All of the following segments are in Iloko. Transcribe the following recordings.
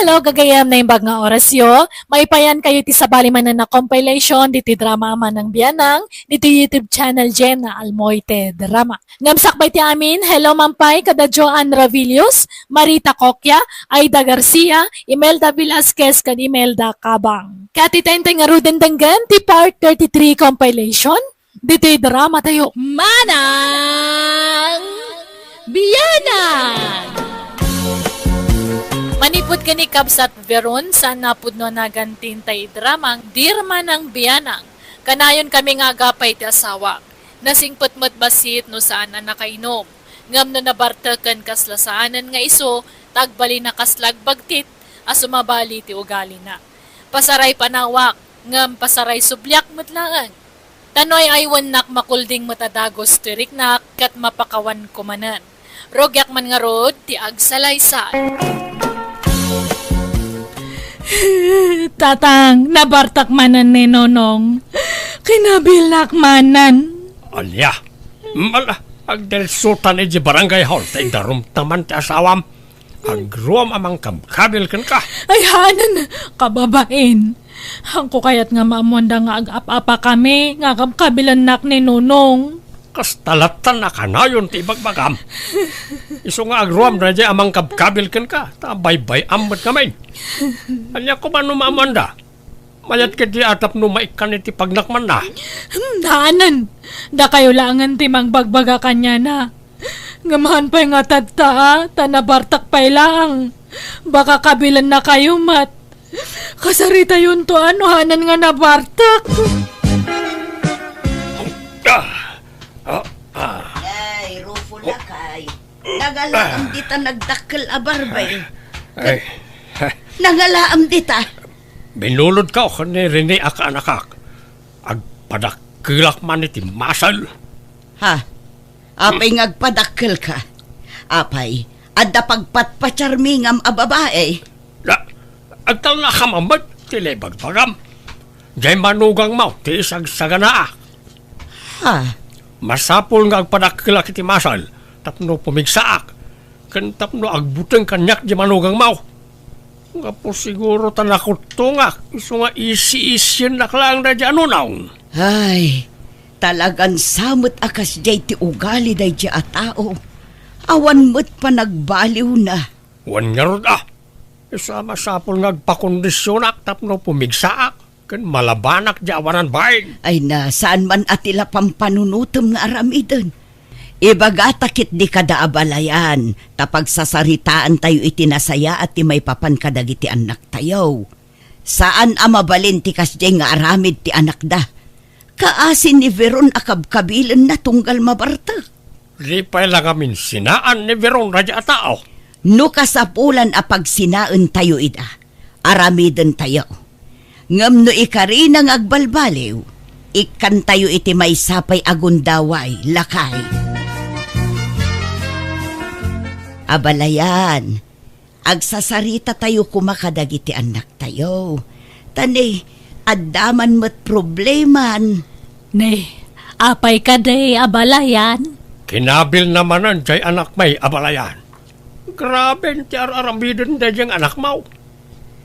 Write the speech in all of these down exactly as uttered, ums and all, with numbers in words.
Hello, gagayyem, naimbag nga orasyo. Maipayan kayo ti sabali manen a compilation ditoy drama Amanang Bianang, ditoy YouTube channel Jenna Almoite Drama. Ngem sakbay ti amin, hello man pay kada Joan Ravilios, Marita Coquia, Aida Garcia, Imelda Velasquez, ken Imelda Cabang. Ket ita intay ngaruden denggen ti part thirty-three compilation, ditoy drama tayo. Manang Bianang! Manipud ken ni Kabsat Veron, saan a pudno a nagan ti intay dramang Dear Manang Bianang. Kanayon kami nga agapay ti asawak. Nasingpet met bassit no saan a nakainom. Ngem no nabartek ken kasla saanen nga isu, ta agbalin a kasla agbagtit a sumabali ti ugalina. Pasaray panawak, ngem pasaray subliak met laeng. Ta no ay-aywennak, makulding met a dagus ti riknak ket mapakawanko manen. Rugiak man ngarud ti agsalaysay. Tatang, nabartek manen ni Nonong. Kinabilak manen. Ania? Mala, agdelsutan iti barangay hall, ta idarumta man ti asawam. Agruam a mangkabkabil kenka. Ay, hanan, kababain. Haanko kayat nga maammoanda nga agap-apakami nga kabkabilennak ni Nonong. Kasta lattan a kanayon ti ibagbagam. Isu nga agruam daydiay a mangkabkabil kenka, ta baybay-am met ngamin. Ania koma no maammoanda? Mayat ketdi a tapno maikkan iti pagnakmanna. Hmm, hanan. Dakayo laengen ti mangbagbaga kaniana. Ngem haan pay nga tatta, a, ta nabartek pay laeng. Baka kabilennakayo met. Kasaritayonto a no hanan nga nabartek. Ah, ah, ah. Ay, Rufo, lakay. Nangalaam dita nagdakkel a barbeng. Ay. Nangalaam dita. Binulodka ken ni Rene a kaanakak. Agpadakkelak man iti masal. Ha? Apay nga agpadakkelka? Apay, adda pagpatpatiarmi ngem a babai? Na, agtalnakam met ti naibagbagam. Diay manugangmo ti isagsaganaak. Ha? Masapul nga agpadakkelak iti masal tapno pumigsaak, ken tapno agbuteng kaniak diay manugangmo. Gapu siguro ta nakuttongak, isu nga isi-isiennak laeng daydiay a nonong. Ay, talagan sa met a kasdiay ti ugali daydiay a tao. Awan met panagbaliwna. Wen ngarud a, isu a masapul nga agpakondisionak tapno pumigsaak ken malabanak diay awanan bain. Ay na, saan man a ti la pampanunotem nga aramiden. Ibagata ketdi kada abalayan, ta pagsasaritaantayo iti nasayaat ti maipapan kadagiti annaktayo. Saan a mabalin ti kasdiay nga aramid ti anakda. Kaasi ni Veron a kabkabilenna tunggal mabartek. Di pay la ngamin sinaan ni Veron daydiay a tao. No kasapulan a pagsinaentayo ida, aramidentayo. Ngem no ikarina nga agbalbaliw, ikkantayo iti maysa pay a gundaway, lakay. Abalayan, agsasaritatayo koma kadagiti annaktayo. Ta ne, adda man met probleman. Ne, apay kadi, abalayan? Kinabilna manen diay anakmi, abalayan. Graben ti ar-aramiden daydiay nga anakmo.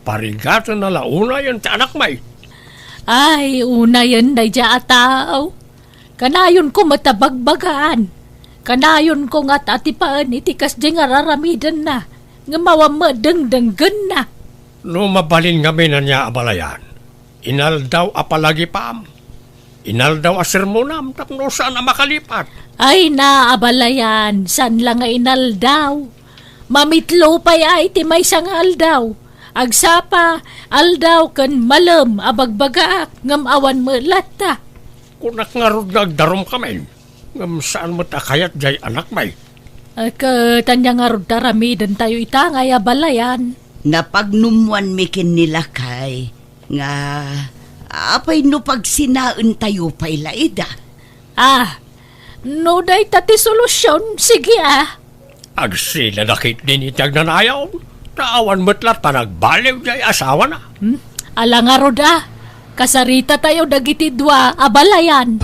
Parigatenna la unayen ti anakmi. Ay, unayen daydiay a tao. Kanayonko met a bagbagaan. Kanayonko nga atipaen iti kasdiay nga ar-aramidenna, ngem awan met dengdenggenna. No mabalin ngamin ania, abalayan, inaldaw a palagipam, inaldaw a sermonam tapno saan a makalipat. Ay na, abalayan, saan la nga inaldaw. Mamitlo pay a iti maysa nga aldaw. Agsapa, aldaw ken malem a bagbagaak, ngem awan met latta. Kunak ngarud nga agdarumkamin, ngem saan met a kayat diay anakmi. Ket ania ngarud ti aramidentayo ita nga ay abalayan? Napagnummoanmi ken ni lakay nga, apay no pagsinaentayo pay la ida? Ah, no dayta ti solusion, sige, ah. Agsinada ketdin iti agnanayon, ta awan met latta nagbaliw diay asawana. Hmm? Ala ngarud a, kasaritatayo dagiti dua a balayan.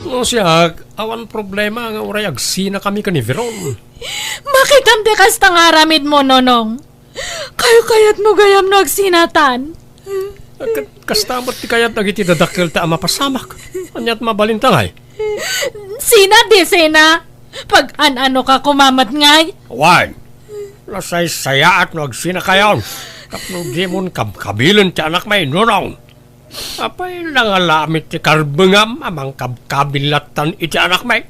No siak, awan problema nga uray agsinakami ken ni Veron. Makitam ti kasta nga aramidmo, Nonong. Kayo-kayatmo gayam no agsinatan. Ket kasta met ti kayat dagiti dadakkel ta a mapasamak. Aniat mabalinta ngay? Sina di sina? Pag-an-ano ka kumamat ngay? Wen, nasaysayaat no agsinakayon. Tapno dimon kabkabilen ti anakmi, Nonong. Apay, nangala met ti karbengam a mangkabkabil lattan iti anakmi?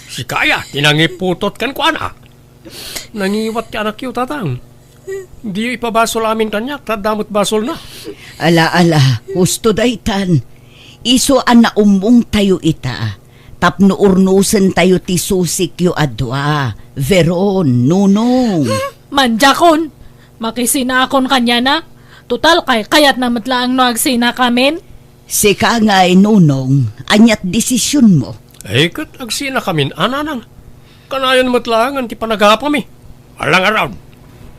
Sika aya ti nangiputot kenkuana? Nangiwat ti anakyo, Tatang. Diyo ipabasol amin kaniak, ta adda met basolna. Ala, ala, husto daytan. Isu a naummongtayo ita, tapno urnosentayo ti susikyo a dua, Veron, Nonong. Hmm, manjakon. Makisinakon kaniana. Total, kaykayatna met laeng no agsinakamin. Sika ngay, Nonong, aniat desisionmo? Ay, ket agsinakamin a, Nanang. Kanayon met laengen ti panagapami. Ala ngarud,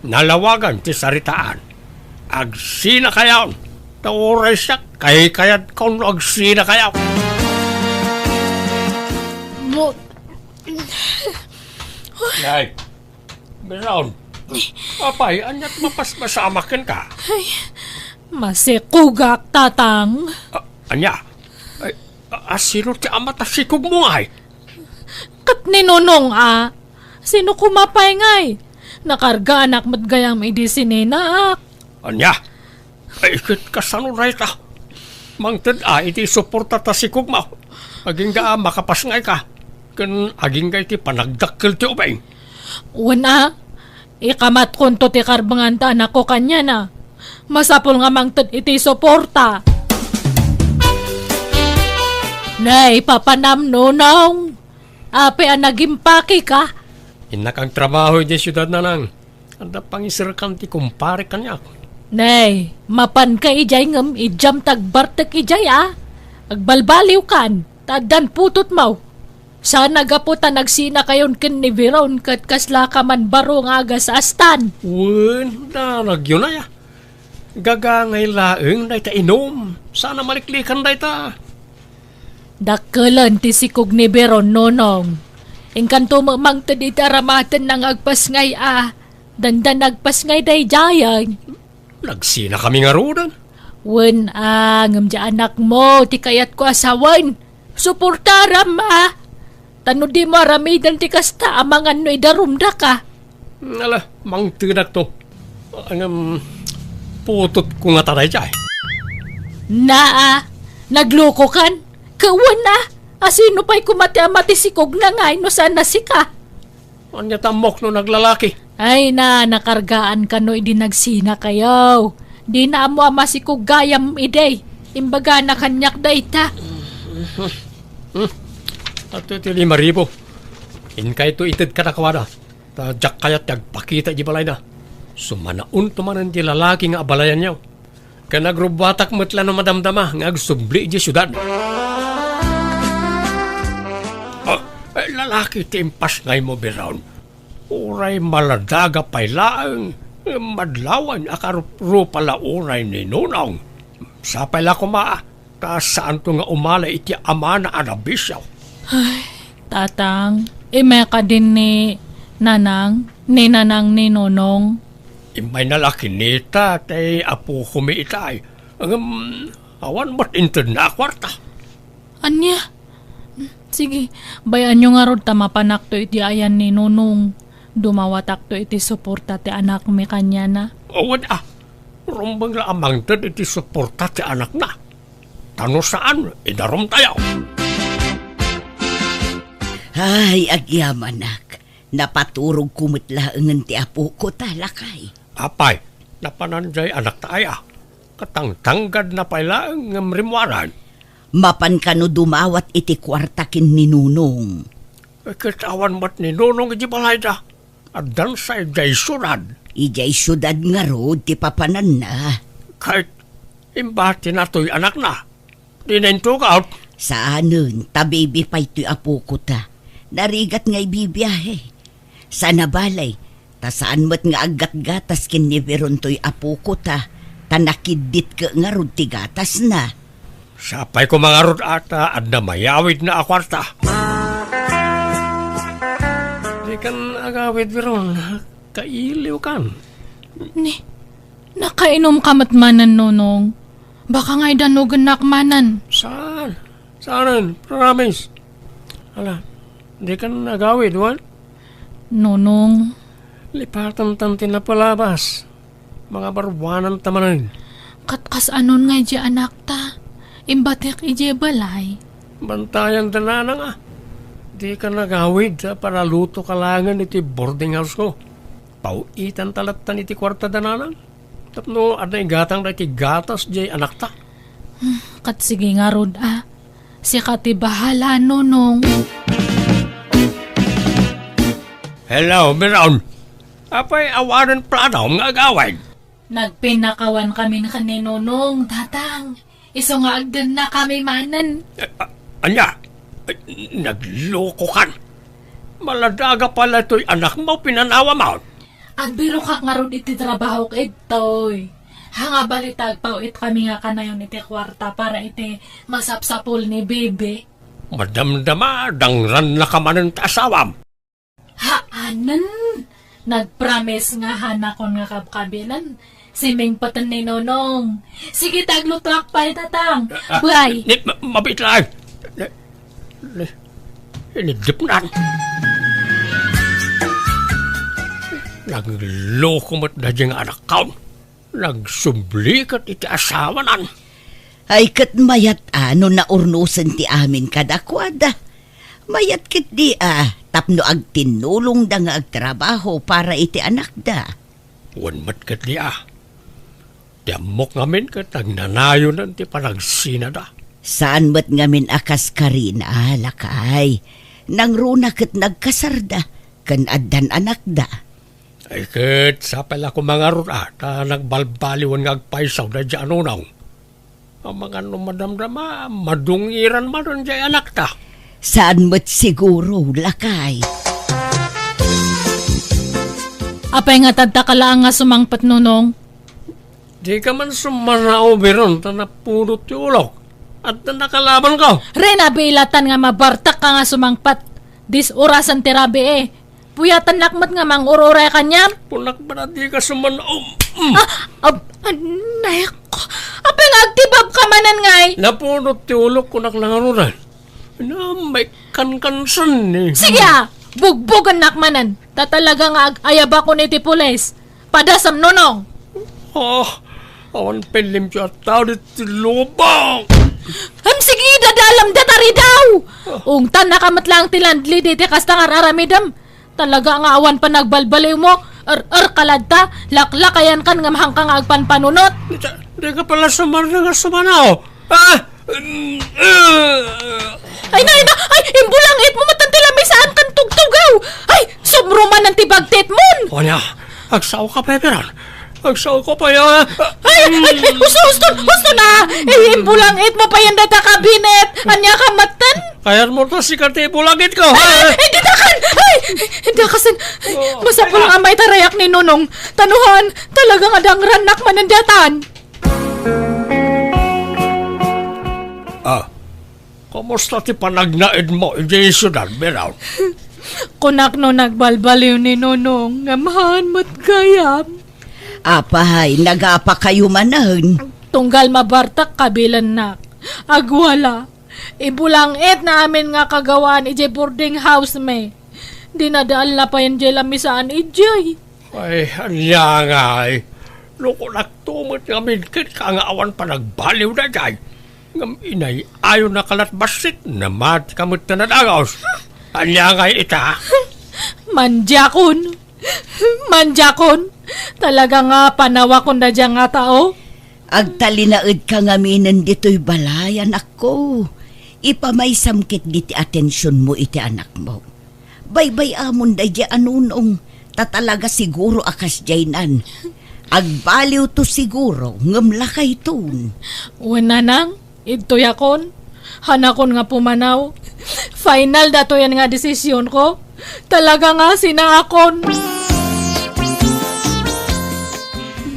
nalawagan ti saritaan. Agsinakayon. Ta uray siak, kaykayatkon no agsinakayon. Mo- Nay, Veron. Apay, aniat mapaspasamak kenka? Ay, masikugak, Tatang. A-, ania? Ay, a-, asino ti ama ta sikugmo ngay? Ket ni Nonong a. Sino koma pay ngay? Nakargaanak met gayam idi sininaak. Ania? Ay, ket kasano dayta? Mangted a iti suporta ta sikugmo. Agingga a makapasngayka. Ken agingga iti panagdakkel ti ubing. Wen a, ikamatkonto ti karbengan ta anakko kaniana. Masapul nga mangted iti suporta. Nay, papanam, Nonong. Apay a nagimpakeka? Innak agtrabaho idiay siudad, Nanang. Adda pangiserkan ti kumparek kaniak. Nay, mapanka idiay ngem idiam ta agbartek idiay a. Agbalbaliwkan, ta addan putotmo. Saan a gapu ta nagsinakayon ken ni Veron ket kaslaka man baro nga agasastan. Wen, danagyo nay a. Gagangay laeng dayta inum. Saan a maliklikan dayta. Dakkelen ti sikog ni Veron, Nonong. Inkanto met mangted iti aramatenna nga agpasngay a, dandan agpasngay daydiayen. Nagsinakami ngaruden. Wen a, ngem diay anakmo ti kayatko a sawen. Suportaram a. Ta no dimo aramiden ti kasta, amangan no idarumdaka. Ala, mangtedakto. Ngem, putotko ngata daydiay. Naa, naglokokan. Kawan a, asino pay koma ti ama ti sikogna ngay no saan a sika? Ania ta ammok no naglalaki? Ay na, nakargaan kano idi nagsinakayo. Dina ammo a masikog gayam idi. Imbagana kaniak dayta. Hmm. Adtoy ti lima ribu. Inkayto ited kadakuada. Ta diak kayat ti agpakita idiay balayna. Sumanaonto manen ti lalaki nga abalayanyo. Ken agrubbuatak met la no madamdama nga agsubli idiay siudad. Ah, eh, lalaki ti impasngaymo, Veron. Uray maladaga pay laeng, madlawen a karuprupa la unay ni Nonong. Sapay la koma, ta saanto nga umala iti amana a nabisio. Ay, Tatang, immay kadi ni Nanang, ni Nanang ni Nonong. Immayna la kinita ti apokomi itay. Ngem, awan met intedna a kuarta. Ania? Sige, bay-anyo ngarud ta mapanakto iti ayan ni Nonong. Dumawatakto iti suporta ti anakmi kaniana. Awan a. Rumbeng la a mangted iti suporta ti anakna. Ta no saan, idarumtayo. Ay, agyamanak. Napaturogko met laengen ti apoko ta, lakay. Apay, napanan diay anakta aya? Katangtanggadna pay laeng ngem rimmuaran. Mapan kano dumawat iti kuarta ken ni Nonong? Eh, ket awan met ni Nonong iti balayda. Addan sa idiay siudad. Idiay siudad ngarud ti papananna. Ket imbatina toy anakna. Dina intugaw. Saanen, ta bibi pay toy apoko ta. Narigat nga ibibiahe. Saan a balay, ta saan met nga aggatgatas ken ni Veron toy apoko ta, ta nakiddit ke ngarud ti gatasna. Sapay ko mangarud ata adda mayawidna a kuarta. Dikan agawid, Veron. Kailiwkan. Ni, nakainom ka met manen, Nonong. Baka nga idanugennak manen. Saan? Saanen? Promise. Ala, dikan agawid, wen? Nonong. Lipatantan ti napalabas. Mangabaruananta manen. Ket kasano ngay diay anakta? Imbatek idiay balay. Bantayanda nanang a. Dikan agawid ta panalutoka laengen iti boarding house ko. Paw-itanta lattan iti kuartada nanang. Tapno adda igatangda iti gatas diay anakta. Hmm, ket sige ngarud a. Sika ti bahala, Nonong. Hello, Veron. Apay awanen plano nga agawid? Nagpinnakawan kamin ken ni Nonong, Tatang. Isu nga agdennakami manen. Eh, a-, ania? Eh, naglokokan. Maladaga pay la toy anakmo, pinanawam. Agbirokak ngarud iti trabahok ditoy. Haan nga balita, agpaw-itkami nga kanayon iti kuarta para iti masapsapul ni Bebe. Madamdama, dangrannaka manen ti asawam. Haanen! Nagpromise nga haanakon nga kabkabilan. Simingpeten ni Nonong. Sige, ta aglutoak pay, Tatang. Ah, ah, Bye. Ni, ma-, mabiit laeng. Ni, ni, iniddepnan. Nagloko met daydiay nga anakkaon. Nagsubli ket iti asawanan. Ay, ket mayat a no naurnosen ti amin kadakuada. Mayat ketdi a tapno agtinnulongda nga agtrabaho para iti anakda. Wen met ketdi a. Ti ammok ngamin ket agnanayonen ti panagsinada. Saan met ngamin a kas Karina, lakay. Nangruna ket nagkasarda, ken addan anakda. Ay ket, sapay la koma ngarud a, ta nagbalbaliwen nga agpayso daydiay a Nonong. Amangan no madamdama, madungiran manen diay anakta. Saan met siguro, lakay. Apay nga tadta ka laeng nga sumangpet, Nonong? Dika man sumanao, Veron, ta napudot ti ulok. Adda nakalabanko. Rena, bilatan nga mabartak ka nga sumangpet. Dis-orasan ti rabii. Puyatannak met nga mangur-uray kaniam. Kunak met a dika sumanao. Mm. Ah, ab-, anay ko. Apay nga agtibabka manen ngay? Napudot ti ulok, kunak nangarunan. Na, may kankansan ni. Sige a, bugbogennak manen. Ta talaga nga ag-ayabakon iti pulis. Padasam, Nonong. Ah, awan pay limpio a tao ditoy lubong. Hem, sige, dadalam data ridaw. Ah. Ungtannaka met laeng ti landlady iti kasta nga ar-aramidem. Talaga nga awan panagbalbaliwmo. Er-er ka latta, laklakayankan ngem haanka nga agpanpanunot. Dika, dika pala sumarna nga sumanao. Ah! Ay, nay, na! Ay, imbulangitmo met ti lamisaan ken tugtugaw! Ay, sumrumanan ti bagtitmon! Ania, agsaoka pay, Veron? Agsaoka pay, ah! Ay, ay, ay, husto, husto, husto na! Ay, imbulangitmo pay dayta kabinet! Ania ka metten? Kayatmo ta sika ti ibulangitko! Ay, ay, ditakan! Ay, dakasen! Ay, masapul nga maitarayak ni Nonong. Ta no haan, talaga nga dangrannak manen daytan. Ah, kumusta ti panagnaedmo idiay siudad, Veron? Kunak no nagbalbaliw ni Nonong, ngem haan met gayam. Apay, nagapakayo manen? Tunggal mabartak kabilennak. Agwala. Ibulangitna amin nga kagawaan idiay boarding house mi. Dinadaelna payen diay lamisaan idiay. Ay, ania ngay? No kunakto met ngamin kenka nga awan panagbaliw daydiay, ngem inay-ayonaka lat bassit, namatika met ta nadagos. Ania ngay ita? Mandiakon. Mandiakon. Talaga nga panawakon daydiay nga tao. Agtalinaedka ngaminen ditoy balay, anakko. Ipamaysam ketdi ti atensionmo iti anakmo. Baybay-amon daydiay a Nonong, ta talaga siguro a kasdiaynan. Agbaliwto siguro, ngem lakayton. Wen, nanang, idtoyakon. Hanakon nga pumanaw. Final datoyen nga desisionko. Talaga nga sinaakon.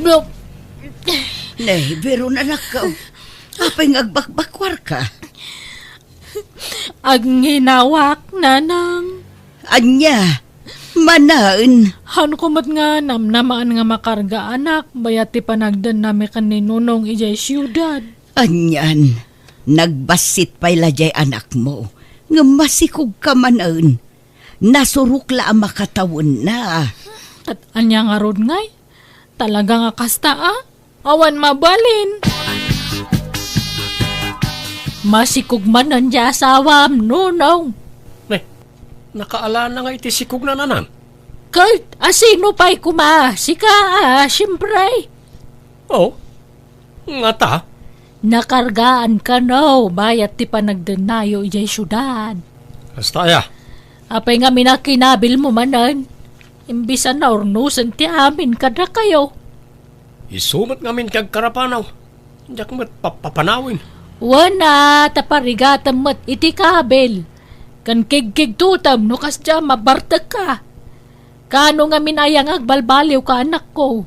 Blo- Ne, Veron, anakko. Apay nga agbakbakwarka? Agnginawaak, Nanang. Ania? Manaen? Haanko met nga namnamaen nga makargaanak bayat ti panagdennami ken ni Nonong idiay siudad. Anian, nagbassit pay la diay anakmo, ngem masikogka manen. Nasurok la a makatawenna. Ket ania ngarud ngay? Talaga nga kasta a? Awan mabalin. Masikog manen ti asawam, Nonong. Ne, nakaalana nga iti sikogna, Nanang? Ket asino pay koma? Sika a, siempre. Oh, ngata? Nakargaan kano bayat ti panagdennayo idiay siudad. Kasta aya? Apay ngamin a kinabilmo manen? Imbis a naurnosen ti amin kadakayo. Isu met ngamin ti agkarapanaw. Diak met pappapanawen. Wen a, ta parigatem met iti kabil. Ken kigkigtotem no kasdiay a mabartekka. Kaano ngamin aya nga agbalbaliwka, anakko?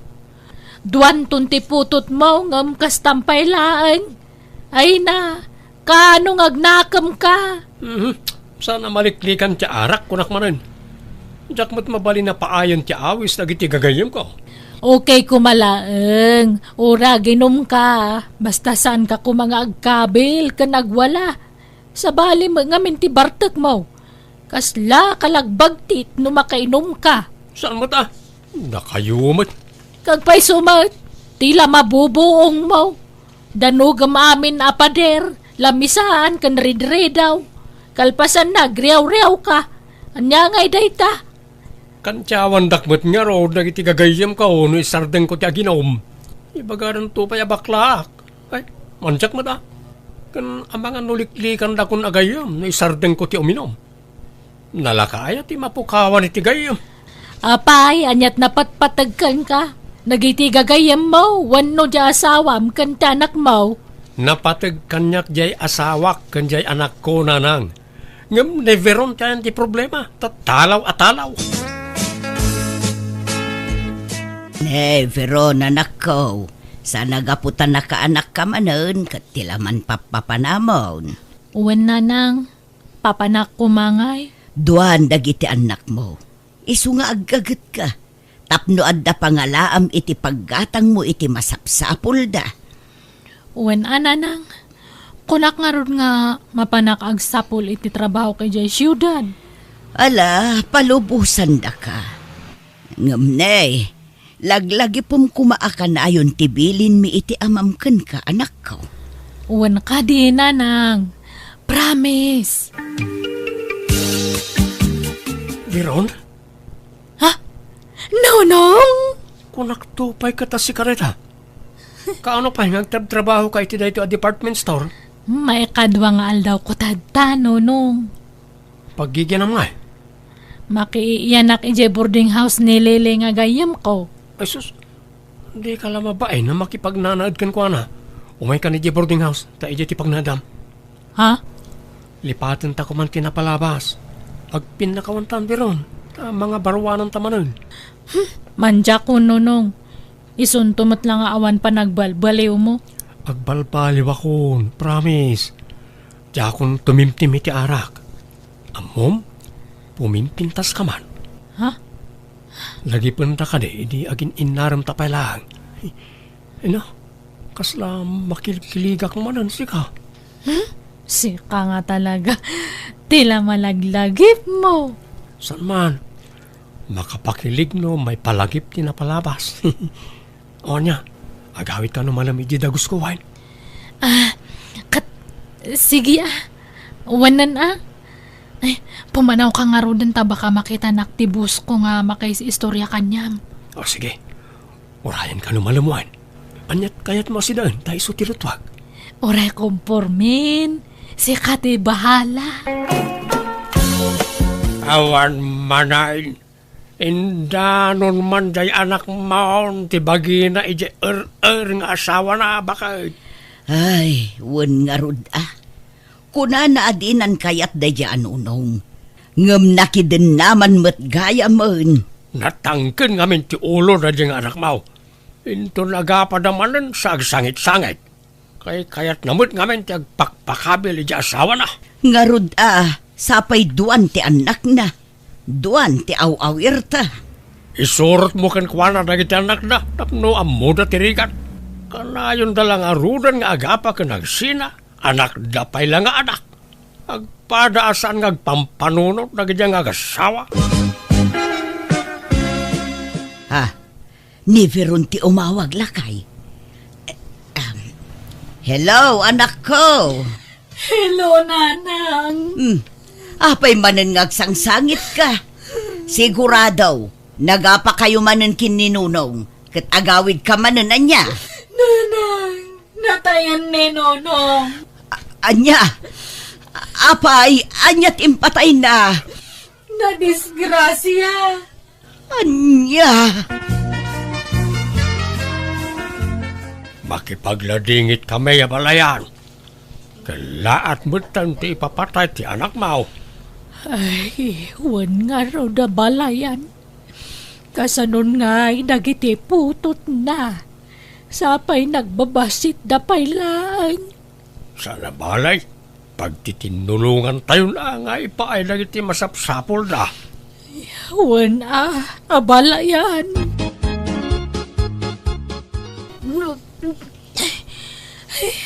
Duanton ti putotmo ngem kastam pay laeng. Ay na, kaano nga agnakemka? Mhm. Saan a maliklikan ti arak, kunak manen. Diak met mabalin a paayen ti awis dagiti gagayyemko. Okay koma laeng, uray aginumka, basta saanka koma nga agkabil ken agwala. Sabali met ngamin ti bartekmo. Kasla kalagbagtit no makainumka. Saan met a? Dakayo met. Kagpayso met, ti la mabubuongmo. Danogem amin a pader, lamisaan ken ridridaw. Kalpasanna, agriawriawka. Ania ngay dayta? Kantiawandak met ngarud dagiti gagayyemko no isardengko ti aginum. Ibagadanto pay a baklaak. Ay, mandiak met a. Ken amangan no liklikandakon a gayyem no isardengko ti uminum. Nalaka aya ti mapukawan iti gayyem? Apay, aniat napatpateg kenka? Dagiti gagayyemmo wenno diay asawam ken ti anakmo? Napateg kaniak diay asawak ken diay anakko, Nanang. Ngem ni Veron ti ayan ti problema, ta talaw a talaw. Ni Veron, anakko, saan a gapu ta nakaanakka manen ket ti la man pappapanamon. Wen, Nanang, papanak koma ngay. Duan dagiti annakmo. Isu nga aggagetka. Tapno adda pangalaam iti paggatangmo iti masapsapulda. Wen a, Nanang, kunak ngarud nga mapanak agsapul iti trabahok idiay siudad. Ala, palubosandaka. Ngem ne, laglagipem koma a kanayon ti bilinmi iti amam kenka, anakko. Wen kadi, Nanang. Promise. Veron? Ha? Nonong? Kunakto pay ket a sika dayta. Kaano pay nga agtrabtrabahoka iti daytoy a department store? Maikadua nga aldawko tatta, Nonong. Paggigianam ngay? Makiiyanak idiay boarding house ni Lele nga gayyemko. Ay sus, dika la mabain a makipagnanaed kenkuana. Umaykan idiay boarding house, ta idiay ti pagnaedam. Ha? Lipatenta koman ti napalabas. Agpinnakawantan, Veron, ta mangabaruananta manen. Hmm, mandiakon, Nonong. Isunto met la nga awan panagbalbaliwmo. Agbalbaliwakon, promise. Diakon tumimtim iti arak. Ammom, pumimpintaska man. Ha? Lagipenta kadi idi agin-innaremta pay laeng. Ina, kasla makilkiligak manen sika. Hmm? Sika nga talaga. Ti la malaglagipmo. Saan man? Makapakilig no maipalagip ti napalabas. O ania, agawidka no malem iti dagusko, wen? Ah, kat-, sige, ah. Wanan, ah. Ay, pumanawka ngaruden ta baka makitanak ti boss ko nga makaiistorya kaniam. O, sige. Urayenka no malem, wen. Aniat kayatmo a sidaen ta isu ti ruttuak? Uray kompormin. Sika ti bahala. Awan manen. Indanon man diay anakmon ti bagina idiay er-er nga asawana, baket. Ay, wen ngarud a. Kunana a dinan kayat daydiay a Nonong. Ngem nakidennaman met gayamen. Natangken ngamin ti ulo daydiay nga anakmo. Inton agapada manen sa agsangit-sangit. Kaykayatna met ngamin ti agpakpakabil idiay asawana. Ngarud a, sapay duan ti annakna, duan ti aw-awirta. Isurotmo kenkuana dagiti annakda tapno ammoda ti rigat. Kanayonda la ngaruden nga agapa ken agsina, anakda pay la nga anak. Agpada a saan nga agpampanunot dagiti nga agasawa. Ha? Ni Veron ti umawag, lakay. Em, hello, anakko. Hello, Nanang. Hmm. Apay manen nga agsangsangitka? Sigurado, nagapakayo manen ken ni Nonong, ket agawidka manen, ania? Nanang, natayan ni Nonong. A-, ania? Apay, ania ti impatayna? Nadisgrasia. Ania? Makipagladingit kami a balayan. Kellaat metten ti ipapatay ti anakmo. Ay, wen ngarud a balayan. Kasanon ngay dagiti putotna? Sapay nagbabassit da pay laeng. Saan a balay, pagtitinnulongantayon a nga ipaay dagiti masapsapulda. Wen a, a balayan.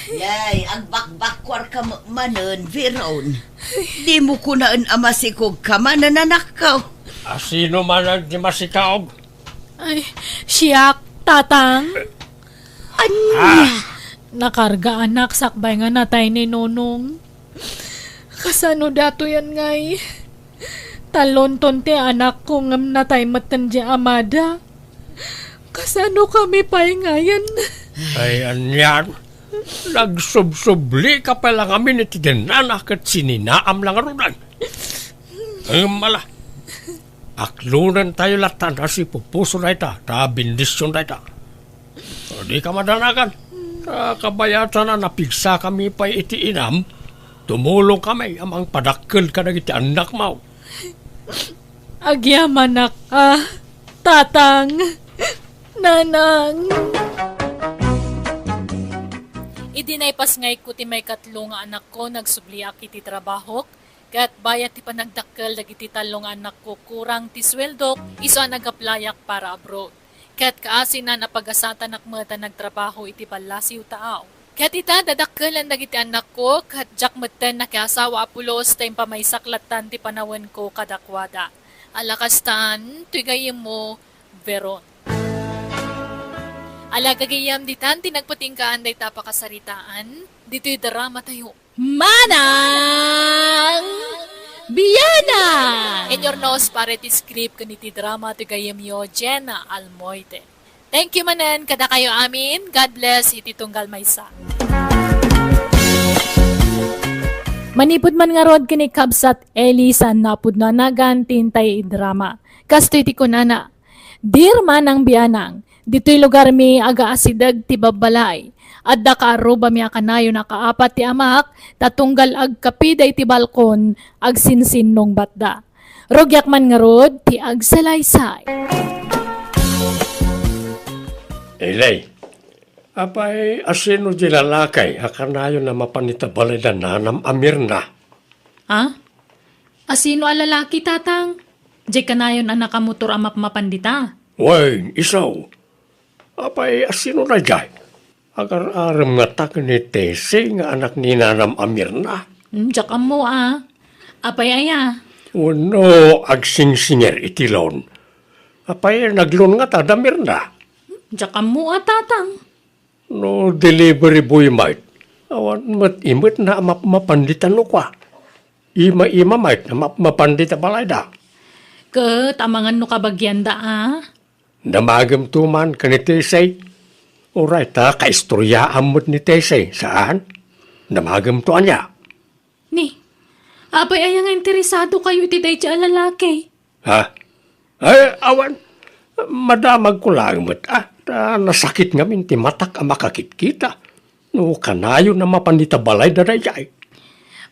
Yay, agbakbakkuarka met manen, Veron. Dimo kunaen a masikogka manen, anakko. A sino manen ti masikaog? Ay, siak, Tatang. Ania? Ah! Nakarga anak sakbay nga natay ni Nonong. Kasano datoyen ngay? Talonton ti anakko ngem natay metten ti amada. Kasano kami pay ngayen? Ay, anian? Nagsubsublika pay la ngamin iti dennana ket sininaam la ngaruden. Ngem ala, aklonentayo latta a sipupuso dayta, ta bendision dayta. Dika madanagan. Ta kabayatan a napigsakami pay iti inam, tumulongkami a mangpadakkel kadagiti annakmo. Agyamanak a, Tatang, Nanang. Idi naipasngayko ti maikatlo nga anakko, nagsubliak iti trabahok, ket bayat ti panagdakkel dagiti tallo nga annakko, kurang ti sueldok, isu a nag-applyak para abroad. Ket kaasinan a pagasatanak met a nagtrabaho iti ballasiw taaw. Ket ita, dadakkelen dagiti annakko, ket diak metten nakiasawa a pulos ta impamaysak lattan ti panawenko kadakuada. Ala kastan, toy gayyemmo, Veron. Ala gagayyem, ditan ti nagpatinggaan dayta a pakasaritaan, ditoy dramatayo. Manang Bianang! Inurnos para iti script ken iti drama ti gayyemyo, Jenna Almoite. Thank you manen kadakayo amin. God bless iti tunggal maysa. Manipud man ngarud ken ni Kabsat Eli, saan a pudno a nagan ti intay idrama. Kastoy ti kunana, Dear Manang Bianang, ditoy lugarmi, agaasideg ti babbalay. Adda kaarrubami a kanayon a kaapat ti amak, ta tunggal agkapida iti balkon, agsinsinnungbatda. Rugiak man ngarud ti agsalaysay. Ilay, apay, asino di lalaki a kanayon a mapan ita balay da nanam a Mirna? Ha? Asino a lalaki, Tatang? Diay kanayon a nakamotor a mapmapan dita? Wen, isu. Apay, asino daydiay? Agar-arem ngata ken ni Tessie nga anak ni nanam a Mirna? Hmm, diak ammo a. Apay aya? Wenno agsingsinger iti loan? Apay, nagloan ngata da Mirna? Hmm, diak ammo a, Tatang. No delivery boy met, awan met imetna a mapmapan dita no kua. Ima-ima met a mapmapan dita balayda. Ket amangan no kabagianda a? Damagemto man ken ni Tessie. Uray ta kaistoryaam met ni Tessie, saan? Damagemto ania? Ni, apay aya nga interesadokayo iti daydiay a lalaki? Ha? Ay, awan. Madamagko laeng met, a, ta nasakit ngamin ti matak a makakitkita. No kanayon a mapan ita balayda daydiay.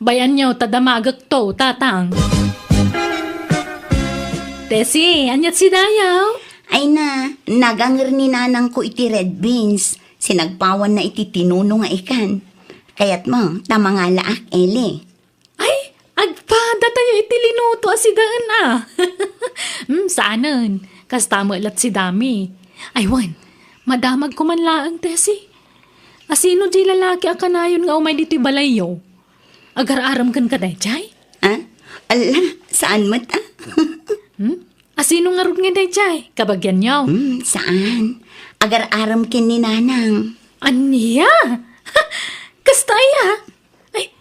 Bay-anyo ta damagekto, Tatang. Tessie, aniat si Dayaw? Ay na, naganger ni nanangko iti red beans. Sinagpawanna iti tinuno nga ikan. Kayatmo ta mangalaak, Eli? Ay, agpada tayo iti linuto a sidaen, a. Hmm, saanen. Kasta met la't si Dami. Ay, wen, madamagko man laeng, Tessie. Asino diay lalaki a kanayon nga umay ditoy balayyo? Agar-arem kenka daydiay? Ah? Ala, saan met, a? Hmm? Asino ngarud nga daydiay? Kabagianyo? Hmm, saan. Agar-arem ken ni Nanang. Ania? Kasta aya? Ay,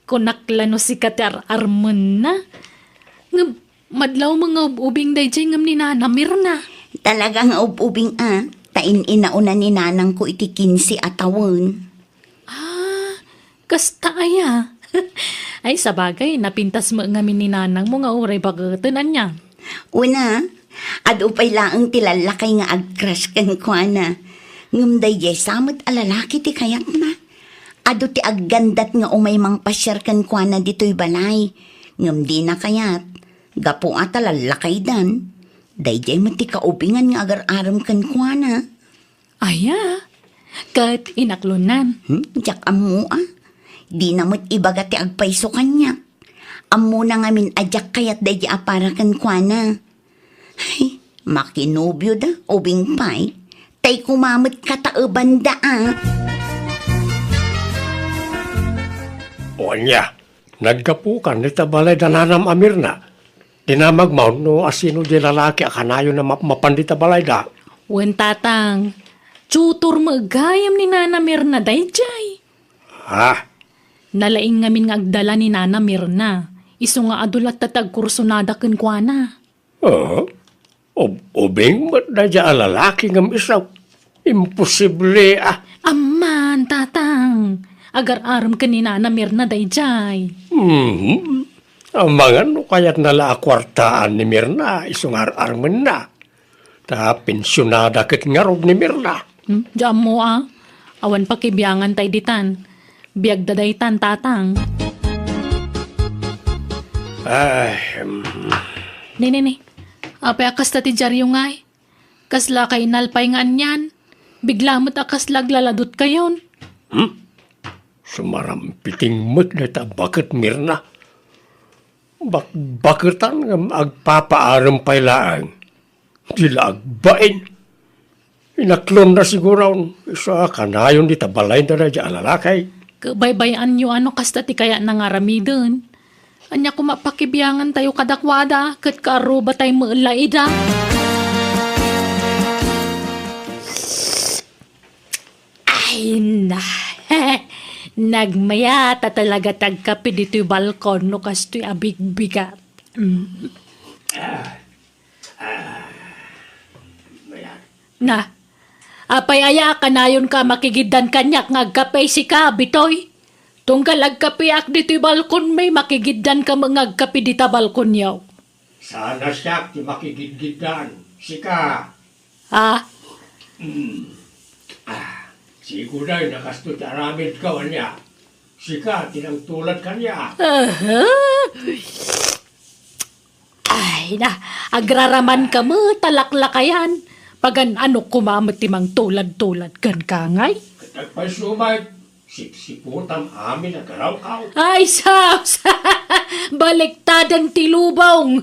kunak la no sika ti ar-armenna. Ngem, madlaw nga ub-ubing daydiay ngem ni Nana Mirna. Talaga nga ub-ubing, a. Ta in-inauna ni Nanangko iti kinse a tawen. Ah, kasta aya? Ay, sabagay, napintas met ngamin ni nanangmo nga uray baketen, ania? Una, adu pay laeng ti lallakay nga ag-crush kenkuana. Ngem daydiay sa met a lalaki ti kayatna. Adu ti aggandat nga umay mangpasiar kenkuana ditoy balay. Ngem dina kayat, gapu a ta lallakaydan. Daydiay met ti kaubingan nga agar-arem kenkuana. Aya, ket inaklonan. Hmm? Diak ammo, a. Dina met ibaga ti agpayso kaniak. Ammona ngamin a diak kayat daydi a para kenkuana. Ay, makinobioda, ubing pay. Tay koma met kataebanda, a. O ania, naggapukan dita balay da nanam a Mirna. Dinamagmo no asino diay lalaki a kanayon a mapmapan dita balayda. Wen, Tatang, tutor met gayam ni Nana Mirna daydiay. Ha? Nalaing ngamin nga agdala ni Nana Mirna. Isu nga adu latta ti agkursunada kenkuana. Ah? Ub-, ubing met daydiay a lalaki ngem isu. Imposible, a. Amman, Tatang. Agar-arem ken ni Nana Mirna daydiay. Mhm. Amangan no kayatna la a kuartaan ni Mirna, isu nga ar-armenna. Ta pensionada ket ngarud ni Mirna. Hmm, diak ammo, a. Awan pakibiangan tay ditan. Biagda daytan, Tatang. Ay, hmm. Ni, ni, ni. Apay a kasta ti diaryo ngay? Kasla kainalpay nga anian? Bigla met a kasla aglaladutkayon. Hmm? Sumarampiting met dayta a baket, Mirna. Bakbaketan ngem agpapaarem pay laeng. Di la agbain. Inaklonna siguron, isu a kanayon dita balayda daydiay a lalaki. Ket baybay-anyo a no kasta ti kayatna nga aramiden. Ania koma pakibiangan tayo kadakuada, ket kaaruba tay met la ida. Ay, na. Nagmayat a talaga ti agkape ditoy balkon no kastoy a bigbigat. Mm. Na, apay aya a kanayonka a makigiddan kaniak nga agkape sika, Bitoy? Tunggal agkapeak ditoy balkonmi, makigiddanka met nga agkape dita balkonyo. Saan a siak ti makigidgiddan, sika. Ah? Hmm. Ah, sigoday no kastoy ti aramidko, ania? Sika ti nangtulad kaniak. Aha. Ay, na, agraramanka met a laklakayan. Pagan-ano koma met ti mangtulad-tulad kenka ngay? Ket agpayso met, sipsiputam amin a garawkaw. Ay, sus! Baliktaden ti lubong.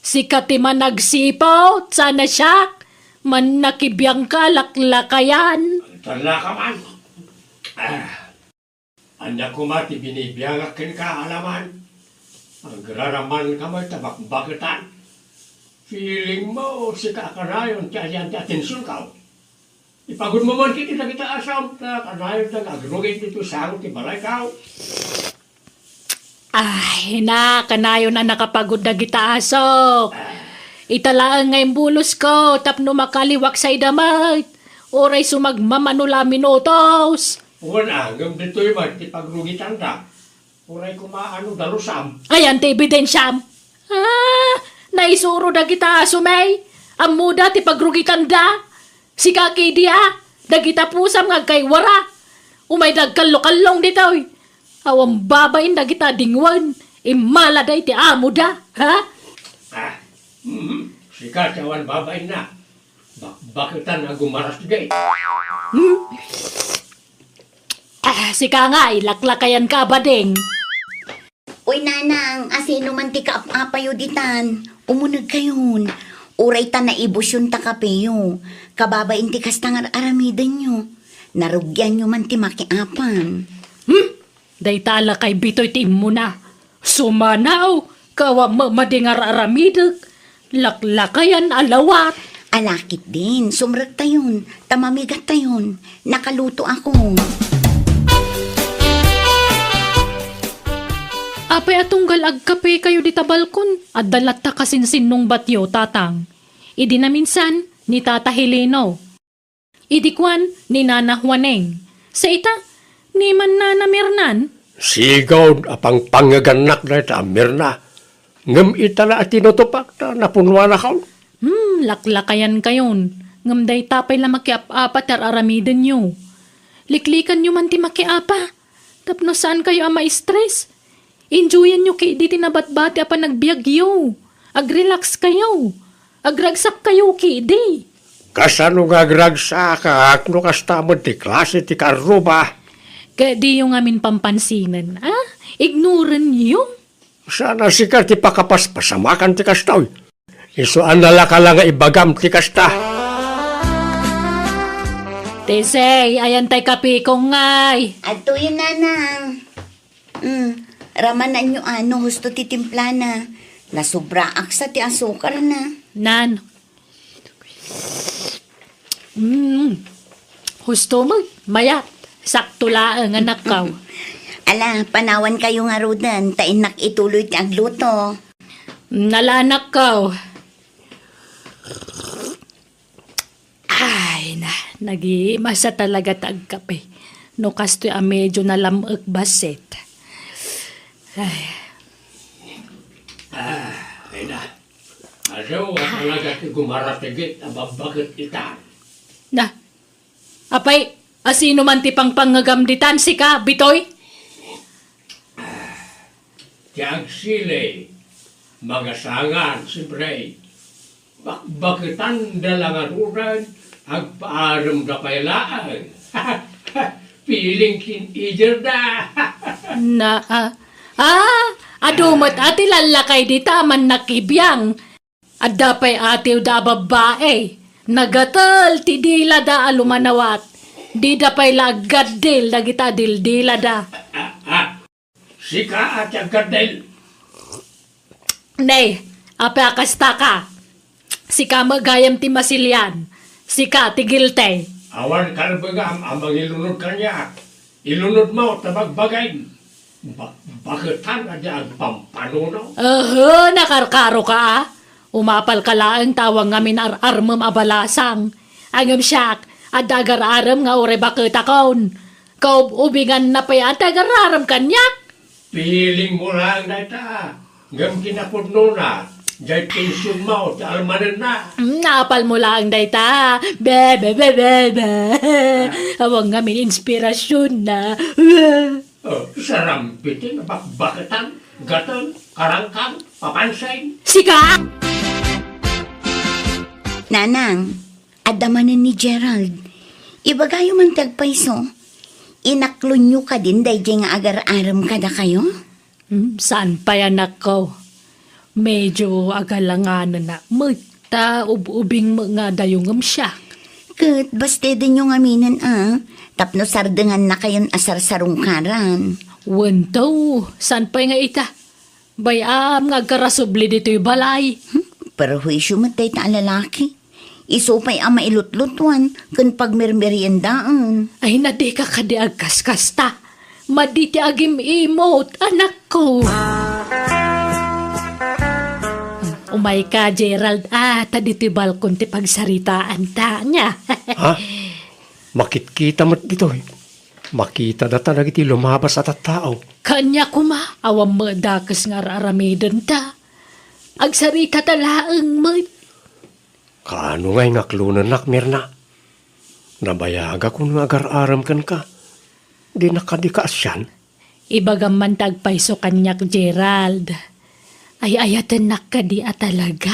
Sika ti managsiput, saan a siak. Mannakibiangka a laklakayan. Tallaka man. Ah. Ania koma ti binibiangak kenka, alaman? Agraramanka met a bakbaketan. Feeling mo, sika a kanayon ti alian ti atensionkaw. Ipagudmo man ket dagita a asam ta kanayonda nga agrugit ditoy sango ti balaykaw. Ay, na, kanayon a nakapagud dagita asok. Ita laeng nga imbulosko tapno makaliwak sa ida met. Uray sumagmamano la a minutos. Wen, a, ngem ditoy met ti pagrugitanda. Uray koma ano dalusam. Ayan ti ebidensiam. Ah, naisuro dagita asumay. Ammoda ti pagrugitanda. Sika kidi a, dagita pusam nga agkaywara. Umay dagkallokallong ditoy. Awan babain dagita dingwen. Immalada iti amoda, ha? Ah, mhm. Sika ti awan babainna. Bakbaketan a gumarasgay. Hmm? Ah, sika nga, ilaklakayan ka, abading. Uy, nanang, asino man ti kaap-apayo ditan? Umuneg kayon. Uray ta naibusyon ta kapeyo. Kababain ti kasta nga ar-aramidenyo. Narugianyo man ti makiapan. Hmm? Dayta a lakay Bitoy ti immuna. Sumanaw, kawa mamadi nga ar-aramidek. Laklakayan a lawat. Alakit din, sumrektayon, ta mamigattayon. Nakaluto ako. Apay a tunggal agkape kayo dita balkon? Adda latta kasinsinnong batyo, tatang. Idi naminsan, ni Tata Helino. Idi kuan ni Nana Juaneng, "Sa ita, ni man Nana Mirnan?" Sigud a pangpangegannak dayta a Mirna. Ngem ita la a tinutupak ta napunuanakon. Hmm, laklakayan kayon. Ngem dayta pay la makiap-apa ti ar-aramidenyo. Liklikanyo man ti makiapa. Tapno saan kayo a ma-stress. Enjoyanyo kidi ti nabatbati a panagbiagyo. Agrelax kayo. Agragsak kayo kidi. Kasano nga agragsak no kasta met ti klase ti karruba? Ket diyo ngamin pampansinen, a? Ignoranyo. Saan a sika ti pakapaspasamakan ti kastoy. Isu a nalaka la nga ibagam ti kasta. Tesey, ayan tay kape ko ngay. Adtoyen, nanang. Mm, ramananyo a no husto ti timplana. Nasubraak sa ti asukarna. Nan. Mm. Husto mo, mayat. Sakto laeng, anakkaw. Ala, panawan kayo ngaruden, ta innak ituloy ti agluto. Nala, anakkaw. Ay, na, nagimasa talaga ta agkape. No kastoy a medyo nalam-ek bassit. Ay. Ah, ay na. Adu a talaga ti gumaratigit a babbaket ita. Na, apay, asino man ti pangpangngegam ditan, sika, Bitoy? Ti agsili, mangasangan, siempre. Bakbaketan da la ngaruden, agpaarem da pay laeng. Feeling teenager da. Na, ah, ah, adu met a ti lallakay dita a mannakibiang. Adda pay atiwda a babbai. Nagatel ti dilada a lumanawat. Dida pay la aggaddil dagita a dildilada. Ah, ah. Sika a ti aggaddil. Nay, apay a kasta ka? Sika met gayam ti masilian. Sika ti guilty. Awan karbengam a mangilunod kaniak. Ilunodmo ta bagbagim. Bakbaketan a di agpampanuno. Ehe, nakarkaroka a. Umapalka laeng ta awan ngamin ar-armem a balasang. Ngem siak, adda agar-arem nga uray baketakon. Kaub-ubinganna pay a ti agar-arem kaniak. Feelingmo laeng dayta. Ngem kinapudnona, diay pensionmo ti almanenna. Mm, naapalmo laeng dayta. Be, be, be, be, be. Awan ngamin inspirasionna. Oh, sarampiti nga bakbaketan, gatel, karangkang, papansin. Sika! Nanang, adda manen ni Gerald. Ibagayo man ti agpayso. Inaklonyo kadin daydiay nga agar-arem kadakayo? Hmm, saan pay, anakko? Medyo agalanganen met ta ub-ubing met nga adayo ngem siak. Ket bastedenyo ngaminen a, tapno sardengannakayon a sarsarungkaran. Wen to, saan pay nga ita? Bay-am nga agkarasubli ditoy balay. Hmm, perhuisyo met dayta a lalaki. Isu pay a mailutlutuan ken pagmermeriendaen. Ay, na dika kadi agkaskasta. Madi ti agim-imot, anakko. Umayka, Gerald, a, ta ditoy balkon ti pagsaritaanta, ania? Ha? Makitkita met ditoy. Makita data dagiti lumabas a tattao. Kaniak koma, awan met dakes nga ar-aramidenta. Agsaritata laeng met. Kaano nga inaklonennak, Mirna? Nabayagakon nga agar-arem kenka. Dinak kadi kaasian? Ibagam man ti agpayso kaniak, Gerald. Ay-ayatennak kadi a talaga?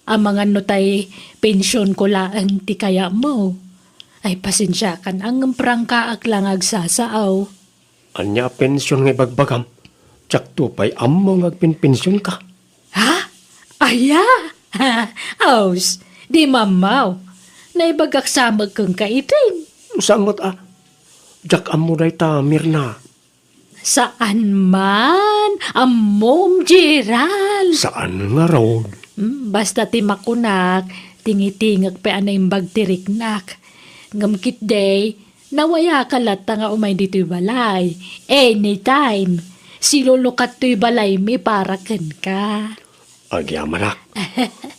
Amangan no tay pensionko laeng ti kayatmo. Ay, pasensiakan, ngem prangkaak la nga agsasao. Ania a pension nga ibagbagam? Diakto pay ammo nga agpenpensionka. Ha? Aya? Aws, di mammaw. Naibagak sa met kenka itin. Saan met a? Diak ammo dayta, Mirna. Saan man? Ammom, Gerald. Saan ngarud? Hmm, basta ti makunak, tingitingek pay a naimbag ti riknak. Ngem ketdi, nawayaka latta nga umay ditoy balay. Anytime. Silulukat toy balaymi para kenka. Agyamanak.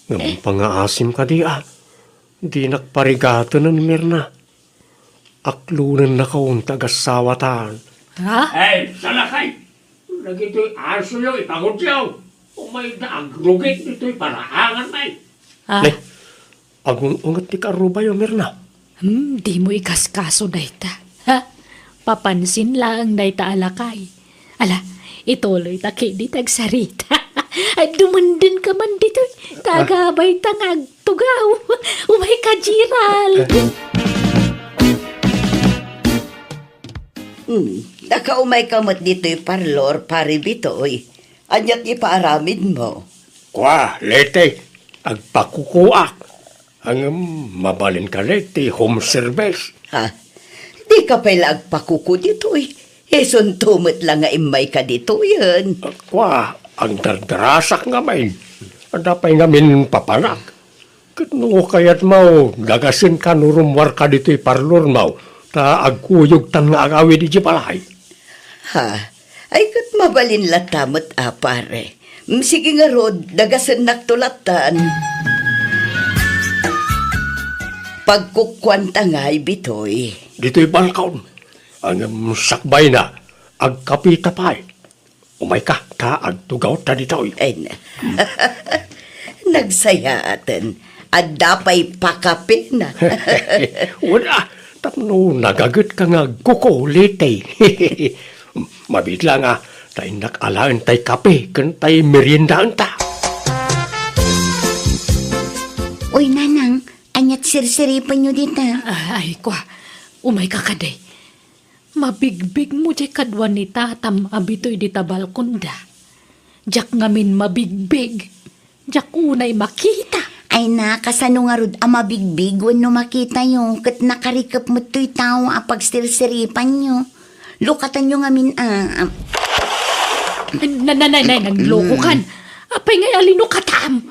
Ngem pangaasim kadi a. Dinak parigatenen, Mirna. Aklonennakon ti agasawatan. Ha? Ay, salakay! Dagitoy asoyo, ipangutyo. Umayda agrugit ditoy paraangan, ay. Ah. Ne, agung-unget ti karubayo, Mirna. Hmm, dimo ikaskaso dayta. Ha? Papansin laeng dayta a lakay. Ala, ituloyta ketdi ti agsarita. Ay, dumendenka man ditoy. Ta agabay ta nga agtugaw. Umayka, Gerald. Hmm, nakaumayka met ditoy parlor, Pare Bitoy. Ania ti ipaaramidmo? Kua, Leti, agpakukuak. Ngem mabalin kadi ti home service. Ha? Dika pay la agpakuku ditoy. Isunto met la nga immayka ditoyen. Kua, agdardarasak ngamin. Adda pay ngamin papanak. Ket no kayatmo, dagasenka no rummuarka ditoy parlormo, ta agkuyogtan nga agawid idiay balay. Ha? Ay, ket mabalin latta met a, pare. Mm, sige ngarud, dagasennakto lattan. Pagkukuanta ngay, Bitoy. Ditoy balkon. Ngem sakbayna, agkapita pay. Umayka, ta agtugawta ditoy. Ay, na. Nagsayaaten. Adda pay pakapina. Wala, tapno nagagetka nga agkukulit, eh. Mabiit la nga, ta innak alaen tay kape, ken tay meriendaenta. Uy, Nanang, aniat sirsiripenyo dita? Ah, ay, kua, umayka kadi. Mabigbigmo diay kadua ni Tatam a Bitoy dita balkonda. Diak ngamin mabigbig. Diak unay makita. Ay na, kasano ngarud a mabigbig wenno makitayo, ket nakarikep met toy tao a pagsirsiripanyo. Lukatanyo ngamin a, a- Na, na, na, na, naglokokan. Apay ngay a linukatam?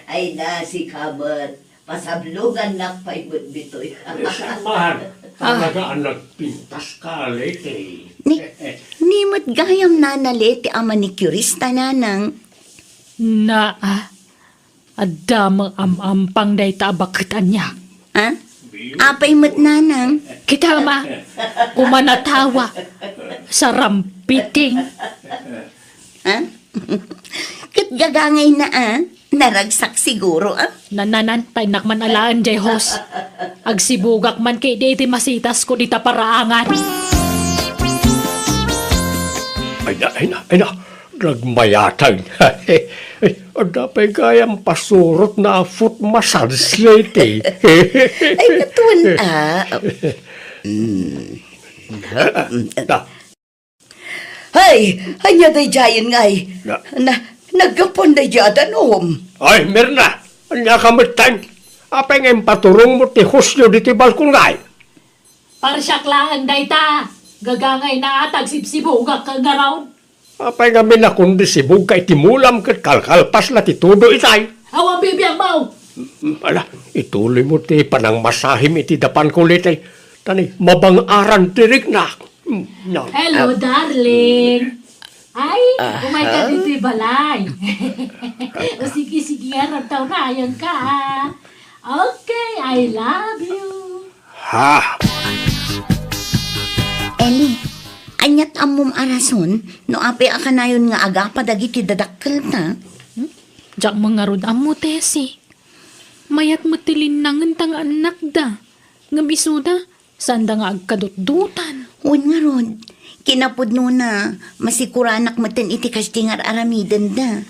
Ay na, sika met. Pasablongannak pay met ditoy. Saan man, talaga a nagpintas ka, Leti. Ni, ni met gayam, Nana Leti, a manicurista, Nanang. Naa, adda met am-ampang dayta a baket ania. Ha? Apay met, Nanang? Kita, ma, kumanatawa. Sarampiting. Ha? Ket gagangayna a, naragsak siguro a. Nananan, ta innak man alaen diay hose. Agsibugak man ketdi iti masitasko dita paraangan. Ay na, ay na, ay na. Nagmayatag. Ay, adda pay gayam pasurotna a foot massage, Leti. Ay, katuen a. Mm. Ta, Hay, ania daydiayen ngay? Na- Na, naggapuan daydiay a danum. Ay, Mirna, ania ka metten? Apay nga impaturongmo ti hosyo ditoy balkon ngay? Parsiak laeng dayta. Gagangayna a ta agsibsibugak ngarud. Apay ngamin a kundi sibugka iti mulam ket kalkalpas la ti tudo itay? Awan bibiag mo! Mm, ala, ituloymo ti panangmasahim iti dapanko, Leti. Ta ni, mabang-aran ti riknak. Mm, na. Hello, darling. Ay, aha. Umay ka ditoy balay. O sige, sige, nga, ragtaw na, ayan ka, ah. Okay, I love you. Ha? Eli, aniat ammom a rason no apay a kanayon nga agapa dagiti dadakkelta? Hmm? Diak man ngarud ammo, Tessie. Mayat met ti linnangenta nga annakda. Ngem isuda, saanda nga agkadutdotan. Wen ngarud, kinapudnona, masikuranak metten iti kasdi nga ar-aramidenda.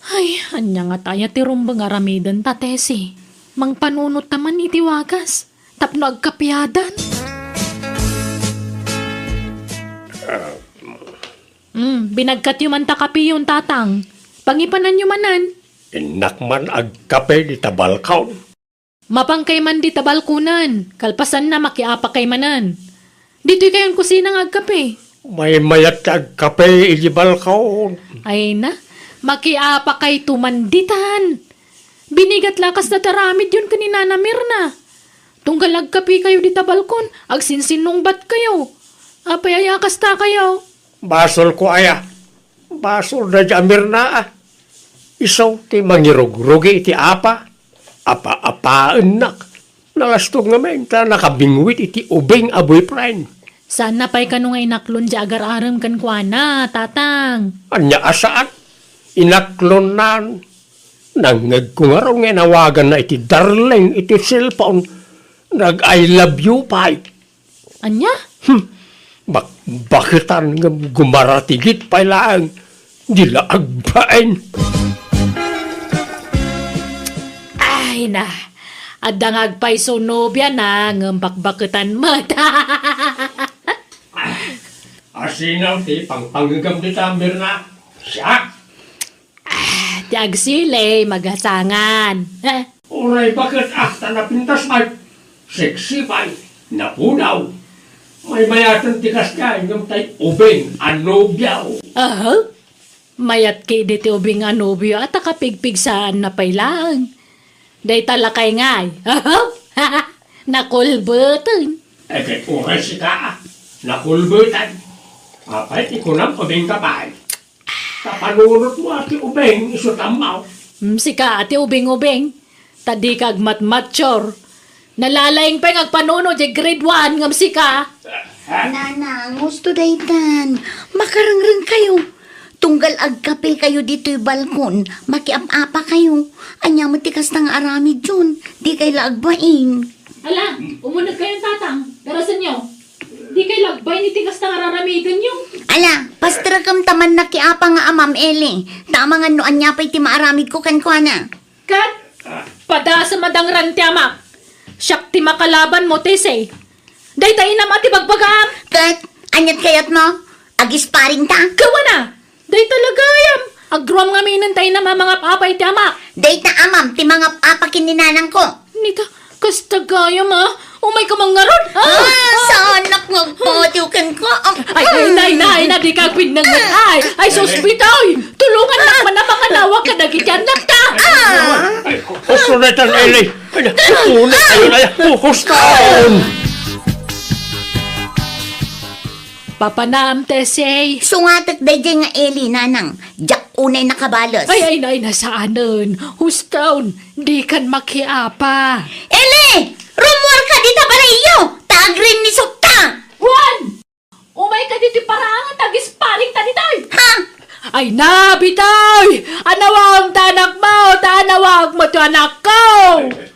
Ay, ania ngata aya ti rumbeng aramidenta, Tessie? Mangpanunot ta man iti wagas tapno agkapiadan. Hmm, binagkatyo man ta kapiyon, Tatang. Pangipananyo manen. Innak man agkape dita balkon. Mapankay man dita balkonen, kalpasanna, makiapakay manen. Ditoy kayon kusina nga agkape. Maymayat ti agkape iti balkon. Ay na, makiapakayto man ditan. Binigat la kasta ti aramidyon ken ni Nana Mirna. Tunggal agkapekayo dita balkon, agsinsinnungbatkayo. Apay aya kasta kayo? Basolko aya? Basol daydi a Mirna, a. Isu ti mangirugrugi iti apa. Apa-apaennak. Nalastog ngamin ta nakabingwit iti ubing a boyfriend. Saanna pay kano nga inaklon ti agar-arem kenkuana, Tatang? Ania a saan? Inaklonnan. Nangngegko ngarud nga inawaganna iti darling iti cellphone. Nag-I love you pay. Ania? Hmm. Bakbaketan ngem gumaratigit pay laeng. Di la agbain. Ay na, adda nga agpayso nobiana ngem bakbaketan met. Asino ti pangpangegam dita, Mirna? Siak? Ah, ti agsili, magasangan. Uray baket a ta napintas pay, sexy pay, napudaw. Maymayaten ti kasdiay ngem tay ubing a nobiaw. Aha. Mayat ketdi ti ubing a nobio a ta kapigpigsaanna pay laeng. Dayta lakay ngay. Nakulbeten. Eh, ket uray sika, nakulbeten. Apay ti kunam, ubing ka pay? Ta panunotmo a ti ubing isu tammaw. Hmm, sika a ti ubing-ubing. Ta dika agmatmature. Nalalaing pay nga agpanunot diay grade one ngem sika. Nanang, husto daytan. Makarengrengkayo. Tunggal agkapekayo ditoy balkon, makiap-apakayo. Ania met ti kasta nga aramidyon? Dikay la agbain. Ala, umunegkayon, Tatang. Darasenyo. Dikay la agbain iti kasta nga raramidenyo. Ala, pasterekem ta mannakiapa nga amam, Eli. Ta amangan no ania pay ti maaramidko kenkuana. Ket padasem a dangran ti amak. Siak ti makalabanmo, Tessie. Dayta inam a ti bagbagaam. Ket aniat kayatmo? Agisparingta? Kawana! Dayta la gayam. Agruam ngaminen ta inam a mangap-apa iti amak. Dayta amam ti mangap-apa ken ni nanangko. Nita, kasta gayam a. Umayka man ngarud. Ah, saanak nga agpatiw kenka. Ah, ay, ay, nay, nay, na, dika agpinnengneng. Ay, ay, sus, Bitoy. Tulongannak man a manganawa kadagiti annakta. Ah. Ay, husto daytan, Eli. Ay, husto daytan, ay, husto. Papanaam, Tessie. Sungatek daydiay nga Eli, nanang. Diak unay nakabales. Ay, ay, nay, na saanen. Husto, dikan makiapa. Eli! Rummuarka dita balayyo! Ta agrinnisutta! Juan! Umayka ditoy paraangan ta agisparingta ditoy! Ha? Ay na, Bitoy! Anawaem ti anakmo, ta anawaek met ti anakko!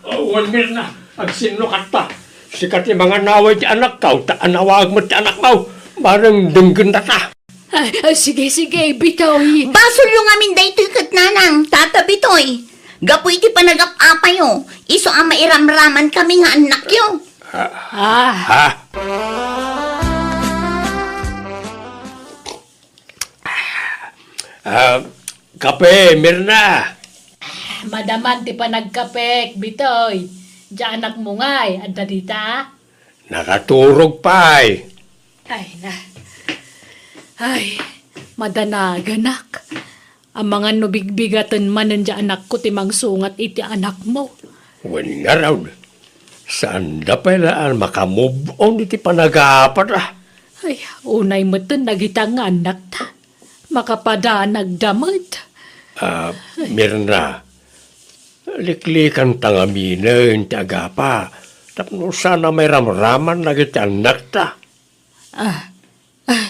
Awan, Mirna, agsinnukatta. Sika ti manganawa iti anakko, ta anawaek met ti anakmo. Bareng denggenda ta. Ay, ay, sige, sige, Bitoy. Basolyo ngamin daytoy ket nanang, tata Bitoy. Gapu iti panagap-apayo, isu a mairamraman kami nga annakyo. Ah. Ha? Ah, kape, Mirna. Madaman ti panagkapek, Bitoy. Diay anakmo ngay, adda dita? Nakaturog pay. Ay na. Ay, madanaganak. Amangan no bigbigaten manen diay anakko ti mangsungat iti anakmo. Wen ngarud, saanda pay la a maka-move on iti panagapata. Ay, unay metten dagita nga annakta. Makapadanagda met. Ah, Mirna, liklikanta ngaminen ti agapa tapno saan a mairamraman dagiti annakta. Ah, ah,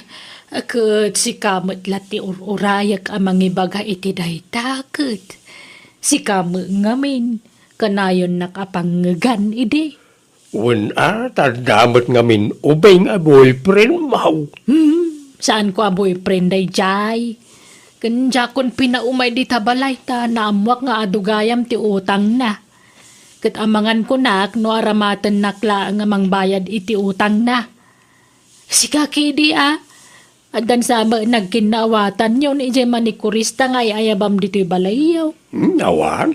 ket sika met la ti ur-urayak a mangibaga iti dayta, ket sika met ngamin, kanayonnak a pangngegan idi. Wen a, ta adda met ngamin ubing a boyfriend mo. Hmm, saanko a boyfriend daydiay. Ken diakon pinaumay dita balay ta naammoak nga adu gayam ti utangna. Ket amangan kunak no aramatennak laeng a mangbayad iti utangna. Sika kidi a, addan sa met nagkinnawatanyo ni idiay manikurista nga ay-ayabam ditoy balayyo. Hmm, awan.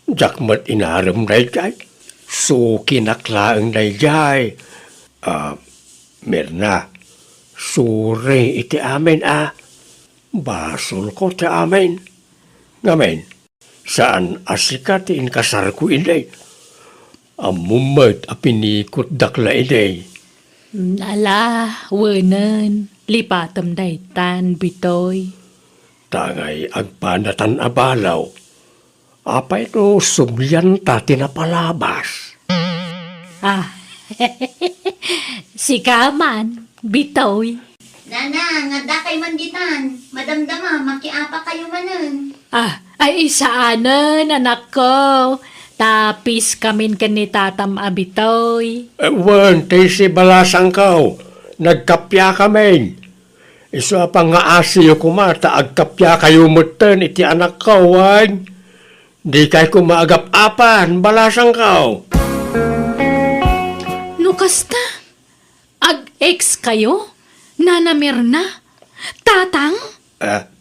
Diak met inarem daydiay. Sukinak laeng daydiay. Ah, Mirna, suri iti amin a. Basolko ti amin. Ngamin, saan a sika ti inkasarko idi. Ammom met a pinikutdak la idi. Mm, ala, wenen, lipatem daytan, Bitoy. Tangay agpanatan a balaw. Apay no sublianta ti napalabas? Ah, sika man, Bitoy. Nana, nga adda kay man ditan. Madamdama, makiapa kayo manen. Ah, ay, saanen, anakko. Tapis kamin ken ni tatam a Bitoy. Eh, wen, ti si balasangko. Nagkappia kamin. Isu a pangngaasiyo koma ta agkappia kayo metten iti anakko, wen? Dikay koma agap-apan, balasangko. No kasta, ag-ex kayo, Nana Mirna? Tatang? Ah,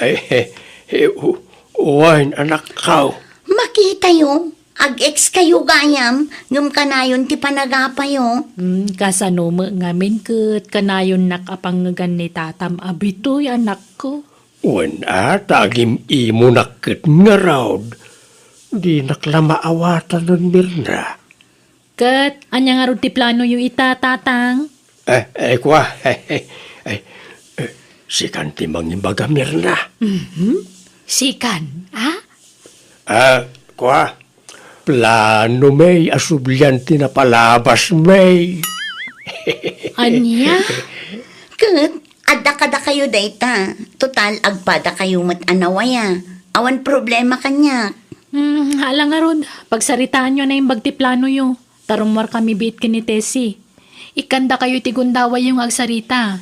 ay, eh, eh, u-, wen, anakko. Makitayo, ag-ex kayo gayam, ngem kanayon ti panagapayo. Hmm, kasano met ngamin ket kanayonnak a pangngegan ni tatam a Bitoy, anakko? Wen a, ta agim-imonak ket ngarud. Dinak la maawatan, Mirna. Ket ania ngarud ti planoyo ita, Tatang? Eh, eh, kua, eh, eh, eh, sikan ti mangibaga, Mirna. Mhm. Sikan, a? Ah, kua, plano mi a sublian ti napalabas mi. Ania? Ket adda kadakayo dayta. Total, agpada kayo met a nawaya. Awan problema kaniak. Hmm, ala ngarud, pagsaritaanyo a naimbag ti planoyo. Ta rummuar kami biit ken ni Tessie. Ikkanda kayo iti gundawayyo nga agsarita.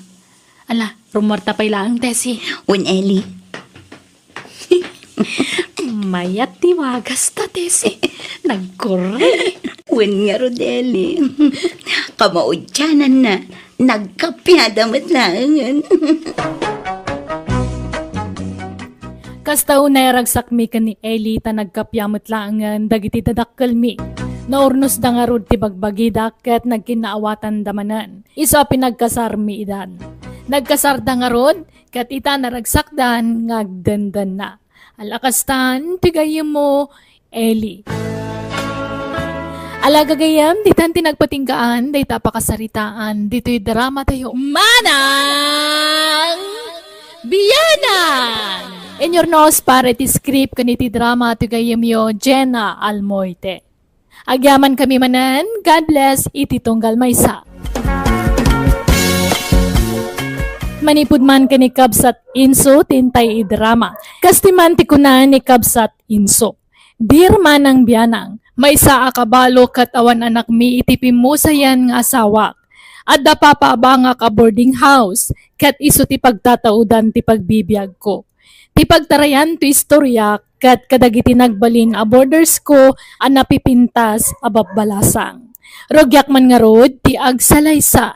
Ala, rummuarta pay laeng, Tessie. Wen, Eli. Mayat ti wagasta, Tessie. Nagkurre. Wen ngarud, Eli. Kamaudiananna, nagkappiada met laengen. Kasta unay a ragsakmi ken ni Eli ta nagkappia met laengen dagiti dadakkelmi. Naurnosda ngarud ti bagbagida ket nagkinnaawatanda manen. Isu a pinagkasarmi idan. Nagkasarda ngarud ket ita naragsakdan nga agdendenna. Ala kastan ti gayyemmo, Eli. Ala gagayyem, ditan ti nagpatinggaan dayta a pakasaritaan ditoy drama tayo. Manang Bianang! Inyurnos para iti script ken iti drama ti gayyemyo, Jenna Almoite. Agyamankami manen, God bless iti tunggal maysa. Manipud man ken ni Kabsat Inso ti intay idrama. Kasta man ti kuna ni Kabsat Inso. Dear Manang Bianang, maysa a kabalo ket awan anakmi iti pimmusayan nga asawak. Adda papaabangak a boarding house, ket isu ti pagtataudan ti pagbibiagko. Ti pagtarayan to istorya ket kadagiti nagbalin a boarders ko a napipintas a babbalasang. Rugiak man ngarud ti agsalaysa.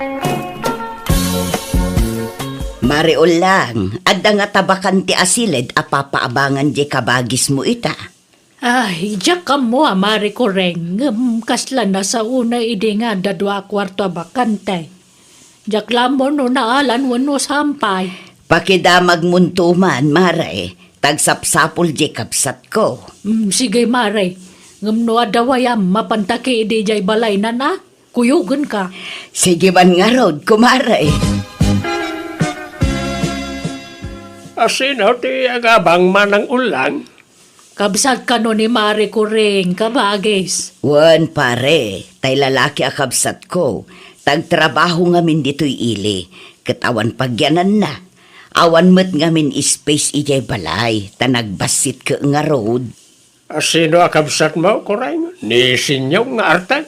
Mare Ullang, adda nga tabakan ti asiled a papaabangan diay kabagismo ita. Ay, diak ammo a Mare Kureng, ngem kasla nasaona idi nga adda dua a kuarto a bakante. Diak la ammo no naalan wenno sampay. Pakidamagmonto man, Mare, ta agsapsapul diay kabsatko. Mm, sige, Mare. Ngem no adda wayam, mapanta ketdi idiay balaynan a? Kuyogenka. Sige man ngarud, kumare. A, sino ti agabang, Manang Ullang? Kabsat kano ni Mare Kureng, kabagis? Wen, pare, tay lalaki a kabsatko, ta agtrabaho ngamin ditoy ili, ket awan pagyananna. Awan met ngamin space idiay balay, ta nagbassit ket ngarud. A, sino a kabsatmo, Kureng? Ni Sinyong nga artek?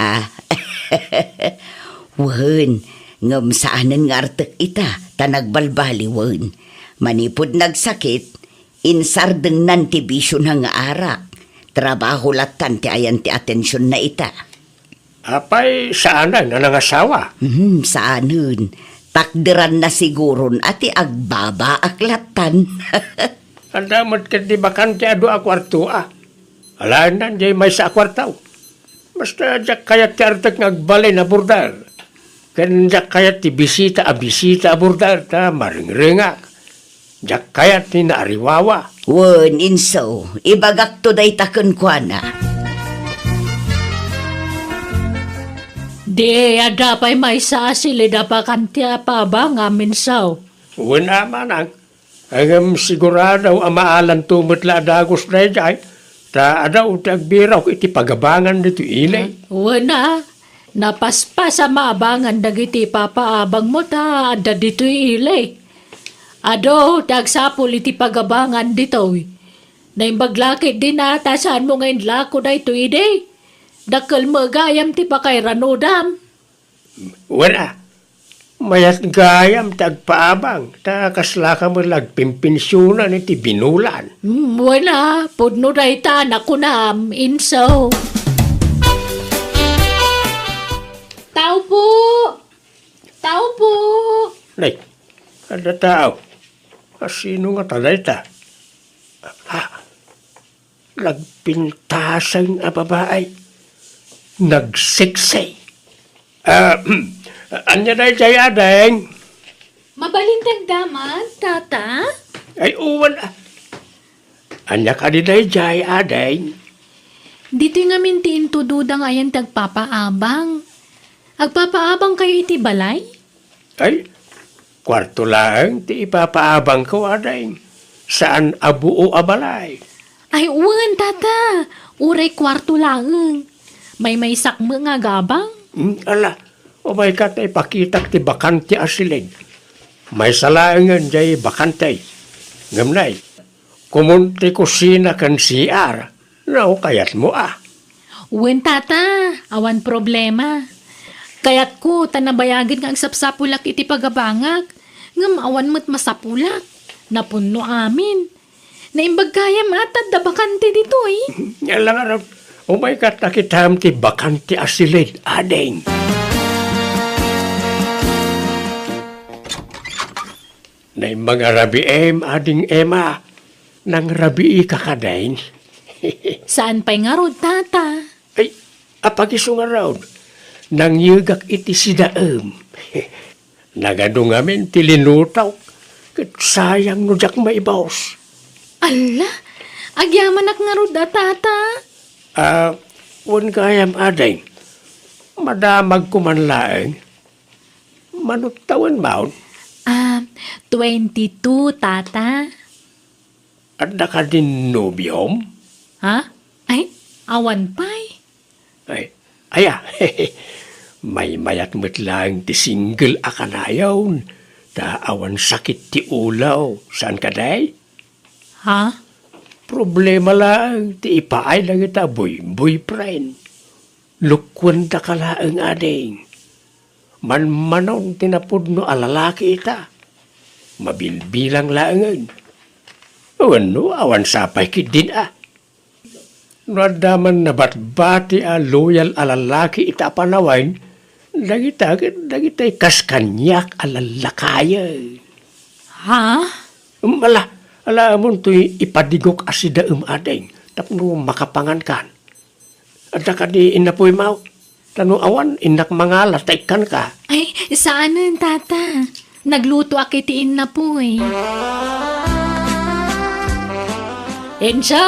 A, wen, ngem saanen nga artek ita, ta nagbalbaliwen. Manipud nagsakit, insardengnan ti bisiona nga arak. Trabaho lattan ti ayan ti atensionna ita. Apay, saanen a nangasawa? Hmm, saanen. Takderanna siguron a ti agbabaak lattan. Adda met ket ti bakante a dua a kuarto a. Alaennan diay maysa a kuarto. Basta diak kayat ti artek nga agbalin a border. Ken diak kayat ti bisita a bisita a border ta maringrengak. Diak kayat ti naariwawa. Wen, inso, ibagakto dayta kenkuana. Di adda pay maysa a silid a bakante a paabangam, inso. Wen a manang, ngem sigurado a maalanto met la a dagus daydiay, ta adu ti agbirawko iti pagabangan ditoy ili. Wen a, napaspas a maabangan dagiti papaabangmo ta adda ditoy ili. Adu ti agsapul iti pagabangan ditoy. Naimbag la ketdin a ta saanmo nga inlako daytoy idi. Dakkel met gayam ti pakairanudam. Wen a, mayat gayam ti agpaabang, ta kaslaka met la agpinpensionan iti binulan. Hmm, wen a, pudno dayta a nakunam, inso. Tao po! Tao po! Nay, adda tao. A, sino ngata dayta? Ha? Nagpintaseng a babai. Nagseksi. Ah, ania daydiay, ading? Mabalin ti agdamag, tata? Ay, uwan, ah. Ania kadi daydiay, ading? Ditoy ngamin ti intudoda nga ayan ti agpapaabang. Agpapaabangkayo iti balay? Ay, kuarto laeng ti ipapaabangko, ading. Saan a buo a balay. Ay, wen, tata. Uray kuarto laeng. Maymaysak met nga agabang. Hmm, ala, umayka ta ipakitak ti bakante a silid. Maysa laengen diay bakante. Ngem nay, komon ti kusina ken C R. No kayatmo a. Wen, tata, awan problema. Kayatko ta nabayagen nga agsapsapulak iti pagabangak, ngem awan met masapulak. Napunno amin. Naimbag gayam a ta adda bakante ditoy. Ania la ngarud, umayka ta kitam ti bakante a silid, ading. Naimbag a rabiim, ading Emma. Nangrabiika kadin? Saan pay ngarud, tata? Ay, apag-isu ngarud. Nangyegak iti sidaem. Nagadu ngamin ti linutok, ket sayang no diak maibus. Alla, agyamanak ngarud a, tata. Ah, wen gayam, ading. Madamagko man laeng. Mano ti tawenmon? Ah, twenty-two, tata. Adda kadin nobiom? Ha? Ay, awan pay. Ay, aya, maymayat met laeng ti single a kanayon, ta awan sakit ti ulo, saan kadi? Ha? Problema laeng ti ipaay dagita boy-, boyfriend. Lukkuendaka laeng, ading. Manmanon ti napudno a lalaki ita. Mabilbilang laengen. Wenno, awan sapay ketdin a. No adda man nabatbati a loyal a lalaki ita a panawen, dagita ket dagitay kas kaniak a lallakayen. Ha? Em, ala, ala, amontoy ipadigok a sidaem, ading, tapno makapangankan. Adda kadi innapuy, maw? Ta no awan, innak mangala ta ikkanka. Ay, saanen, tata. Naglutoak iti innapuy. Enzo!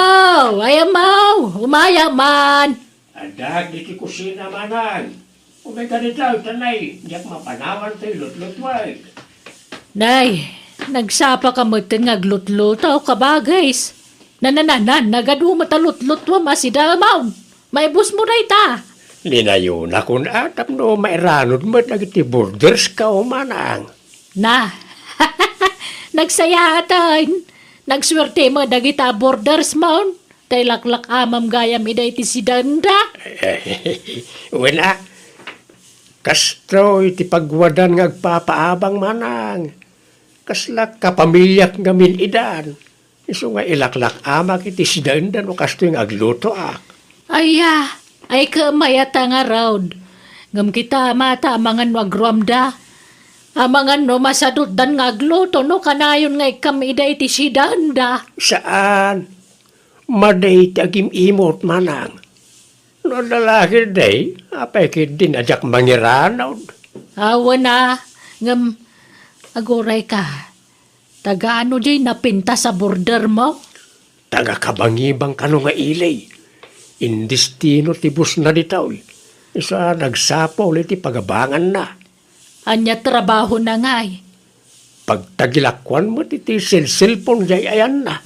Ay, amaw! Umayam man! Adda iti kusina, manang. Umayka dita, ta nay, diak mapanawan toy lutlutuek. Nay, nagsapaka metten nga aglutluto, kabagis. Nanananan, nagadu met a lutlutuem a sidaem. Maibusmo dayta. Linayonakon a tapno mairanod met dagiti bordersko, manang. Na, nagsayaatan. Nagsuerte met dagita bordersmon. Tay laklak-amam gayam ida iti sidaenda. Wen a, kastoy ti pagwadan nga agpapaabang, manang. Kasla kapamiliak ngamin idan. Isu nga ilaklak-amak iti sidaenda no kastoy nga aglutoak. Aya, ay ket mayat a ngarud. Ngem kita, mata, amangan no agruamda. Amangan no masadutdan nga agluto no kanayon nga ikkam ida iti sidaenda. Saan. Madi ti agim-imot, manang. No lalaki, day, apay ketdin a diak mangiranud? Awan a, ngem aguray ka. Taga ano diay napintas a border mo? Taga Kabangibang kano nga ili. Indistino ti busna ditoy. Isu a nagsapul iti pagabanganna. Ania trabahona ngay? Pagtagilakuan met iti selselpon diay ayanna.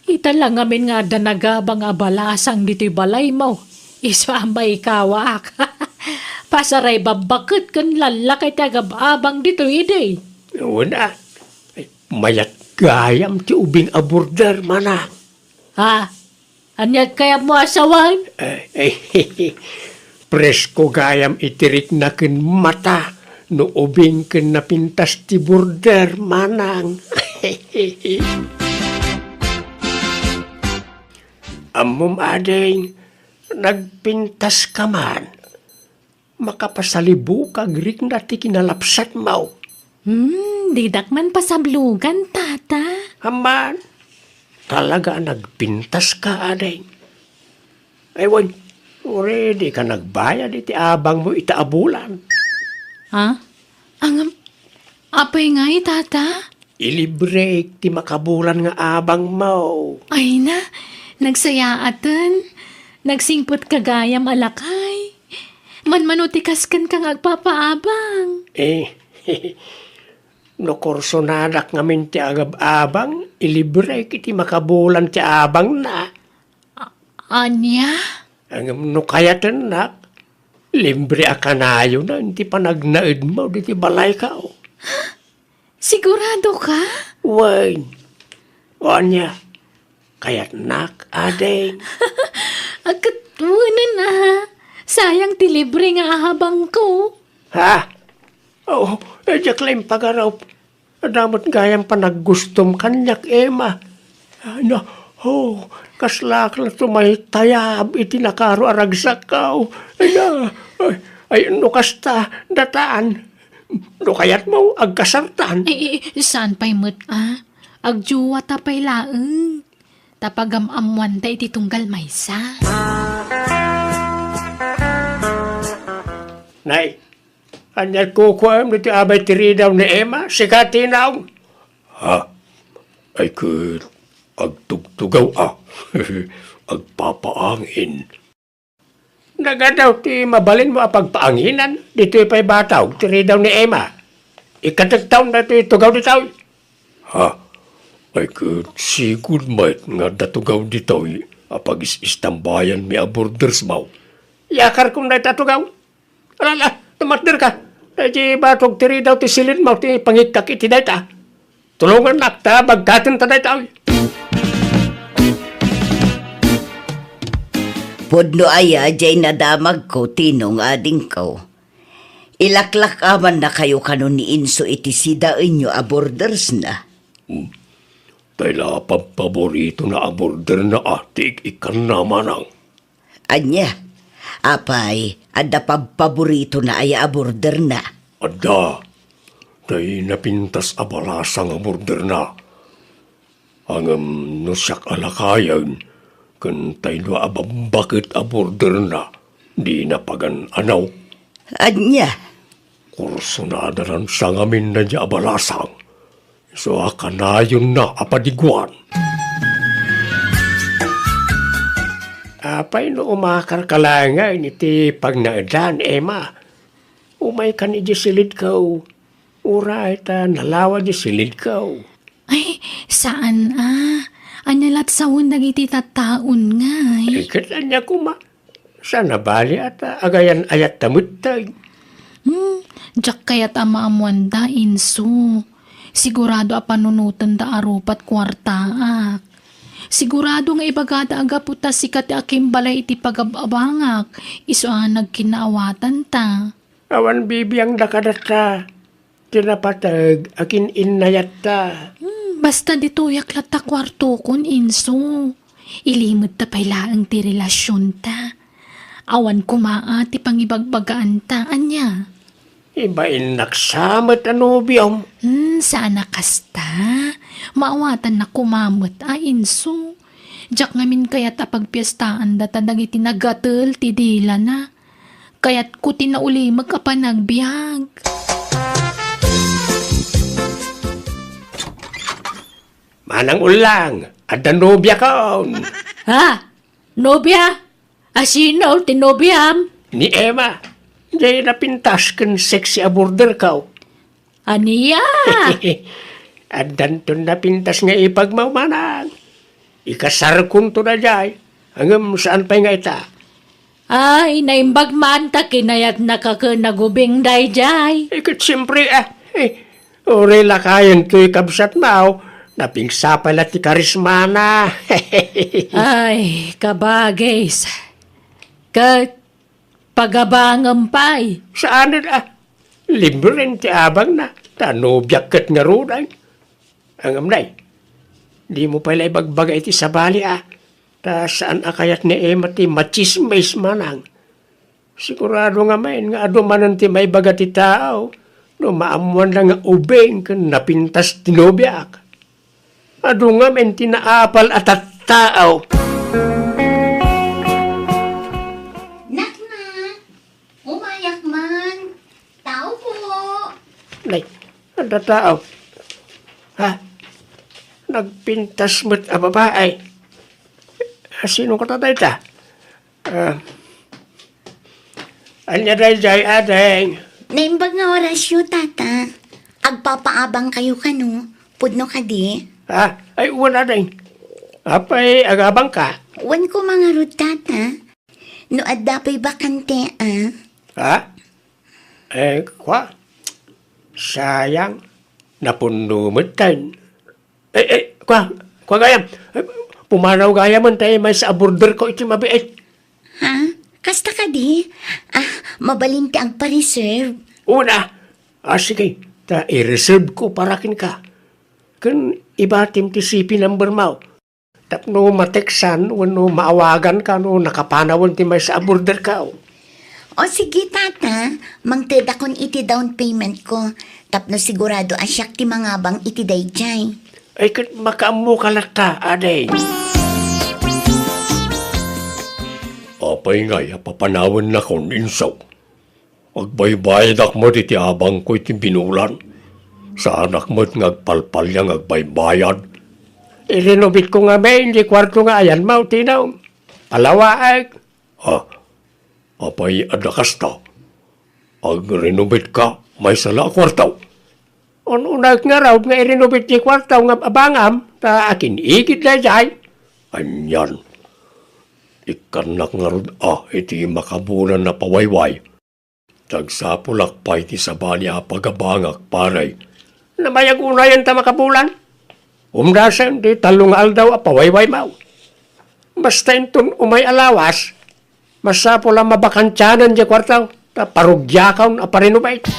Ita la ngamin nga adda nagabang a balasang ditoy balaymo. Isu a maikawak. Pasaray babbaket ken lallaka iti agab-abang ditoy idi. Wen a. Mayat gayam ti ubing a border, manang. Ha? Ania ti kayatmo a sawen? Eh, eh, presko gayam iti rikna ken mata no ubing ken napintas ti border, manang. Ammom, ading, nagpintaska man. Makapasalibuk a agrikna ti kinalapsatmo. Hmm, didak man pasablugan, tata. Amman, talaga a nagpintaska, ading. Ay, wen, uray dika nagbayad iti abangmo ita a bulan. Ha? Angam, apay ngay, tata? Ilibrek ti makabulan nga abangmo. Ay na, nagsayaaten. Nagsingpetka gayam a lakay. Manmano ti kaskenka nga agpapaabang. Eh, no kursonadak ngamin ti agab-abang, ilibrek iti makabulan ti abangna. A-, ania? Ngem no kayatennak, libre a kanayonan ti panagnaedmo ditoy balayko. Sigurado ka? Wen. O ania, kayatnak, ading? Aket wenen a. Sayang ti libre nga ahabangko. Ha? O, eh, diak la impagarup. Adda met gayam panaggustom kaniak, Emma. Ay na, oh, kaslaak la tumaytayab iti nakaro a ragsakko. Ay na, ay, ay, no kasta, datan. No kayatmo, agkasartan. Eh, eh, saan pay met, a? Agjuwata pay laeng. Ta pagam-ammoanta iti tunggal maysa. Nay, ania kukuam ditoy abay ti ridaw ni Emma? Sika ti naong. Ha? Ay ket agtugtugaw a. Agpapaangin. Nagadaw ti mabalinmo a pagpaanginan ditoy pay batog ti ridaw ni Emma. Ikatektaon daytoy tugaw ditoy. Ha? Ay ket sigud met nga adda tugaw ditoy a pagis-istambayanmi a bordersmo. Iyakarkon dayta a tugaw. Ala, ala, tumatderka. Daydi batog ti ridaw ti silidmo ti pangikkak iti dayta. Tulongannak ta bagkaten ta daytoy. Pudno aya diay nadamagko, Tinong, adingko. Ilaklak-amannakayo kano ni Inso iti sidaenyo a bordersna. Hmm. Tay la pabpaboritona a borderna a ti ik-ikkanna, manang. Ania? Apay, adda pabpaboritona aya a borderna? Adda. Tay napintas a balasang a borderna. Ngem no siak a lakayen, ken tay dua a babbaket a borderna, dina pagan-anaw. Ania? Kursonada lansa ngamin daydi a balasang. Isu a kanayonna a padiguan. Apay no umakarka laengen iti pagnaedan, Emma? Umaykan idiay silidko. Uray ta nalawa diay silidko. Ay, saan a. Ania lat sawen dagiti tattaon ngay? Ay, ket ania koma? Saan a bali a ta agayan-ayatta metten. Hmm, diak kayat a maammoanda, Inso. Sigurado a panunotenda a rupat kuartaak. Sigurado nga ibagada a gapu ta sika ti akimbalay iti pagab-abangak, isu a nagkinnaawatanta. Awan bibiangda kadata. Ti napateg, akin-innayatta. Hmm, basta ditoyak latta kuartokon, Inso. Ilimedta pay laeng ti relasionta. Awan koma a ti pangibagbagaanta. Ania? Ibainnak sa met a nobiom. Hmm, saan a kasta. Maawatannak koma met a, Inso. Diak ngamin kayat a pagpiestaanda ta dagiti nagatel ti dilana. Kayatko ti naulimek a panagbiag. Manang Ullang, adda nobiakon. Ha? Nobia? A sino ti nobiam? Ni Emma. Diay napintas ken sexy a borderko. Ania? Addanton napintas nga ipagmaw, manang. Ikasarkonto daydiay, ngem saan pay nga ita. Ay, naimbag man ta kinayatnaka ken nagubing daydiay. Eh, ket siempre, ah, eh, uray lakayen toy kabsatmo, napigsapa la ti karismana. Ay, kabagis. Ket pagabangem pay. Saanen, ah. Libre ti abangna, ta nobiak ket ngaruden. Ngem, nay, dimo pay la ibagbaga iti sabali, ah. Ta saan a kayat ni Emma ti matsismis, manang. Sigurado ngamin nga adu manen ti maibaga ti tao no maammoanna nga ubing ken napintas ti nobiak. Adu ngamin ti naapal a tattao. Nakna, umayak man. Tao po. Nay, adda tao. Ha? Nagpintas met a babae. Sino kata dayta? Ah, ania daydiay, ading? Naimbag nga orasyo, tata. Agpapaabangkayo kano? Pudno kadi? Ah, ay, wen, ading. Apay, agabangka? Wen koma ngarud, tata. No adda pay bakante, ah? Ha? Eh, kwa? Sayang. Napunno met tayo. Eh, eh, kwa, kwa gayam. Eh, pumanaw gayamen ta maysa a borderko iti mabiit. Ha? Kasta kadi? Ah, mabalin ti agpa-reserve. Una. Ah, sige. Ta i-reserve ko para kenka. Ken ibatim ti C P number mo. Tapno mateksan wenno maawaganka no nakapanawen ti maysa a borderko. O sige, tata, mangtedakon iti down payment ko tapno sigurado a siak ti mangabang iti daydiay. Ay, ket makaammoka latta, ading. Apay ngay a papanawennakon, inso? Agbaybayadak met iti abangko iti binulan. Saanak met nga agpalpalia nga agbaybayad. I-renovate ko ngamin ti kuarto nga ayanmo, Tino. Palawaek. Ah, apay adda kasta? Agrenovate ka, maysa la a kuarto? Un-unaek ngarud nga i-renovate ti kuarto nga abangam, ta akin-igid daydiay. Anian? Ikkannak ngarud a iti makabulan a pawayway. Agsapulak pay ti sabali a pagabangak, pare. Namayag unayen ta makabulan. Umdasen ti tallo nga aldaw a pawaywaymo. Basta inton umay a lawas, masapul a mabakantianen diay kuarto, ta parugiakon a pa-renovate.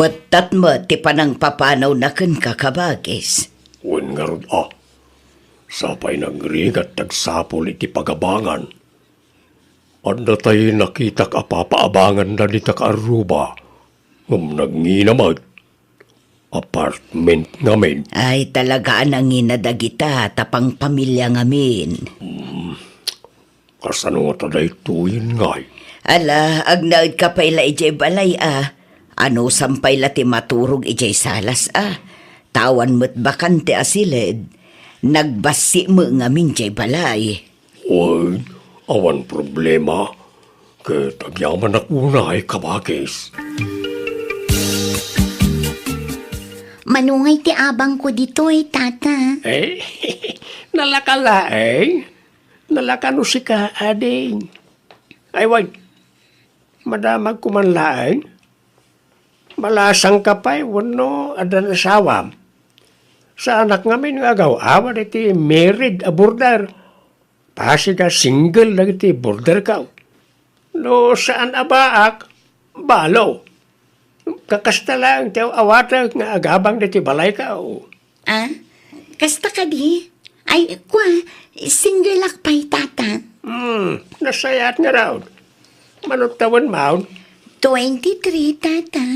Pettat met ti panangpapanawna kenka, kabagis. Wen ngarud a, sapay nagrigat ti agsapul iti pagabangan. Adda tay nakitak a papaabanganda dita kaarruba, ngem nagngina met. Apartment ngamin. Ay, talaga a nangina dagita ta pangpamilia ngamin. Hmm, kasano ngata daytoyen ngay? Ala, agnaedka pay la idiay balay a. Anusam pay la ti maturog idiay salas a. Ta awan met bakante a siled. Nagbassi met ngamin diay balay. Wen, awan problema. Ket agyamanak unay, kabagis. Mano ngay ti abangko ditoy, tata? Eh, nalaka laeng. Nalaka no sika, ading. Ay, wen, madamagko man laeng. Malasangka pay wenno adda nasawam? Saanak ngamin nga agaw-awad iti married a border. Pasig a single dagiti borderko. No saan a baak, Balo. Kakasta laeng ti awatek nga agabang ditoy balaykaw. Ah? Kasta kadi? Ay, kua, single-ak pay, Tata. Hmm, nasayaat ngarud. Mano tawenmo? Twenty-three, Tata.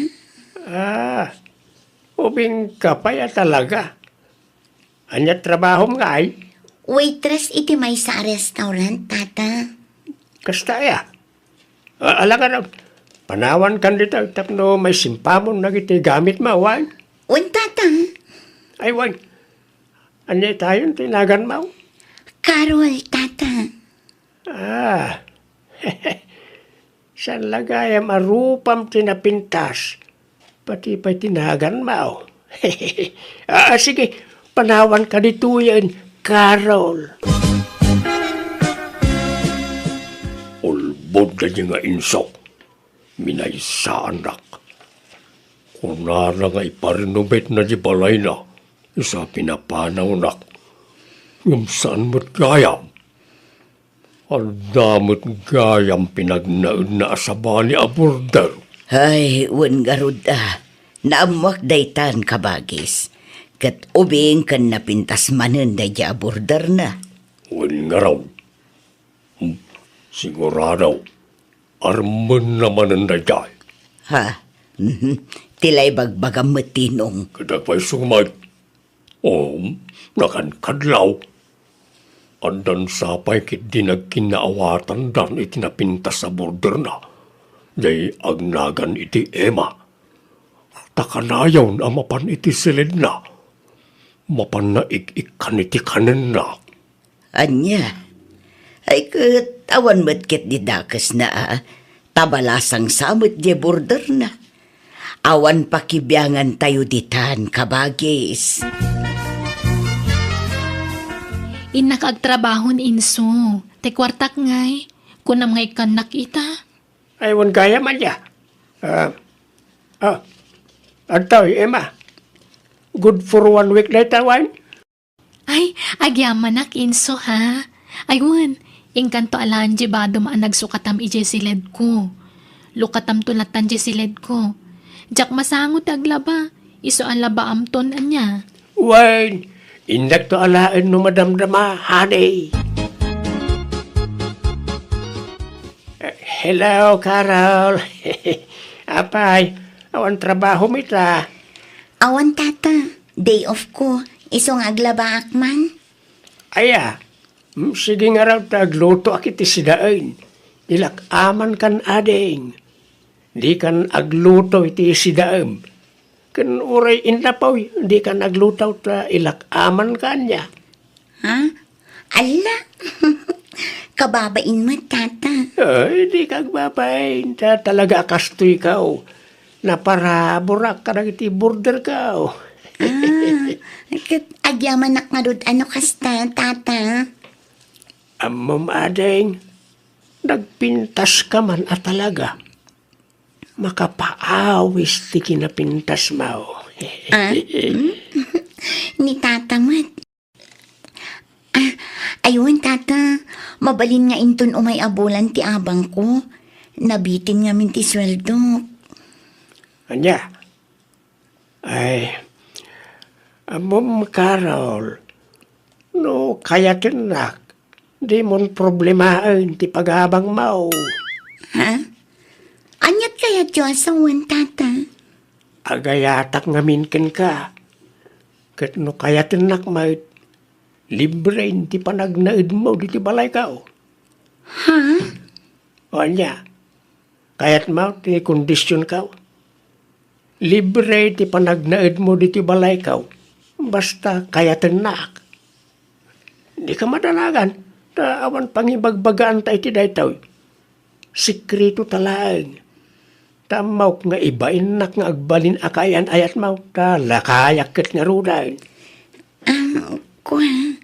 Ah, ubingka pay a talaga. Ania trabahom ngay? Waitress iti maysa a restaurant, Tata. Kasta aya? A-, ala ngarud, panawankan dita tapno maisimpamon dagiti gamitmo, wen? Wen, Tata. Ay, wen. Ania itayon ti naganmo? Carol, Tata. Ah. Saan la gayam a rupam ti napintas? Pati pay ti naganmo. Ah, sige, panawanka ditoyen, Carol. Ulbod daydi nga inso. Minaysaannak. Kunana nga iparenovate na di balayna, isu a pinapanawnak. Ngem saan met gayam. Adda met gayam pinagnaedna a sabali a border. Ay, wen ngarud a. Naammoak daytan, kabagis. Ket ubing ken napintas manen daydi a borderna. Wen ngarud. Hmm, sigurado. Armenna manen daydiay. Ha? Mhm. Ti la ibagbagam met, Tinong. Ket agpayso met. O, nakankadlaw. Addan sapay ketdi nagkinnaawatandan iti napintas a borderna. Jay agnagan iti Emma. Ta kanayon a mapan iti siledna. Mapanna ik-ikkan iti kanenna. Ania? Ay ket, awan met ketdi dakesna a, ta balasang sa met diay borderna. Awan pakibiangantayo ditan, kabagis. Innak agtrabaho ni Inso. Ti kuartak ngay, kunam nga ikkannak ita? Ay, wen gayam, ania? Ah, ah, adtoy, Emma. Good for one week dayta, wen? Ay, agyamanak, Inso, ha? Ay, wen, inkanto a laeng diay badom a nagsukatam idiay siledko. Lukatamto lattan diay siledko. Diak masango ti aglaba. Isu a labaamton, ania? Wen, indakto a laeng no madamdama, honey. Eh, hello, Carol. Apay, awan trabahom ita? Awan, Tata. Day off ko. Isu nga aglabaak man. Aya, mm, sige ngarud ta aglutoak iti sidaem. Ilak-amankan ading. Dikan agluto iti sidaem. Ken uray innapoy, dikan agluto ta ilak-amankan ania. Ha? Alla! Kababain met, Tata. Ay, dika agbabain. Ta-, talaga a kastoykaw. Naparaburak kadagiti borderkaw. Ah, ket agyamanak ngarud a no kasta, Tata. Ammom, ading, nagpintaska man a talaga. Makapaawis ti kinapintasmo. Ah? Hmm? Ni Tata met. Ah, ay wen, Tata. Mabalin nga inton umay a bulan ti abangko. Nabitin ngamin ti sueldok. Ania? Ay, ammom, Carol, no kayatennak, dimon problemaen ti pagabangmo. Ha? Ania ti kayatyo a sawen, Tata? Agayatak ngamin kenka. Ket no kayatennak met, libre ti panagnaedmo ditoy balayko. Ha? O ania? Kayatmo ti kondisionko? Libre ti panagnaedmo ditoy balayko, basta kayatennak. Dika madanagan, ta awan pangibagbagaanta iti daytoy. Sekreto ta laeng. Ta ammok nga ibainnak nga agbalin a kaayan-ayatmo, ta lakayak ket ngaruden. Ah, kua.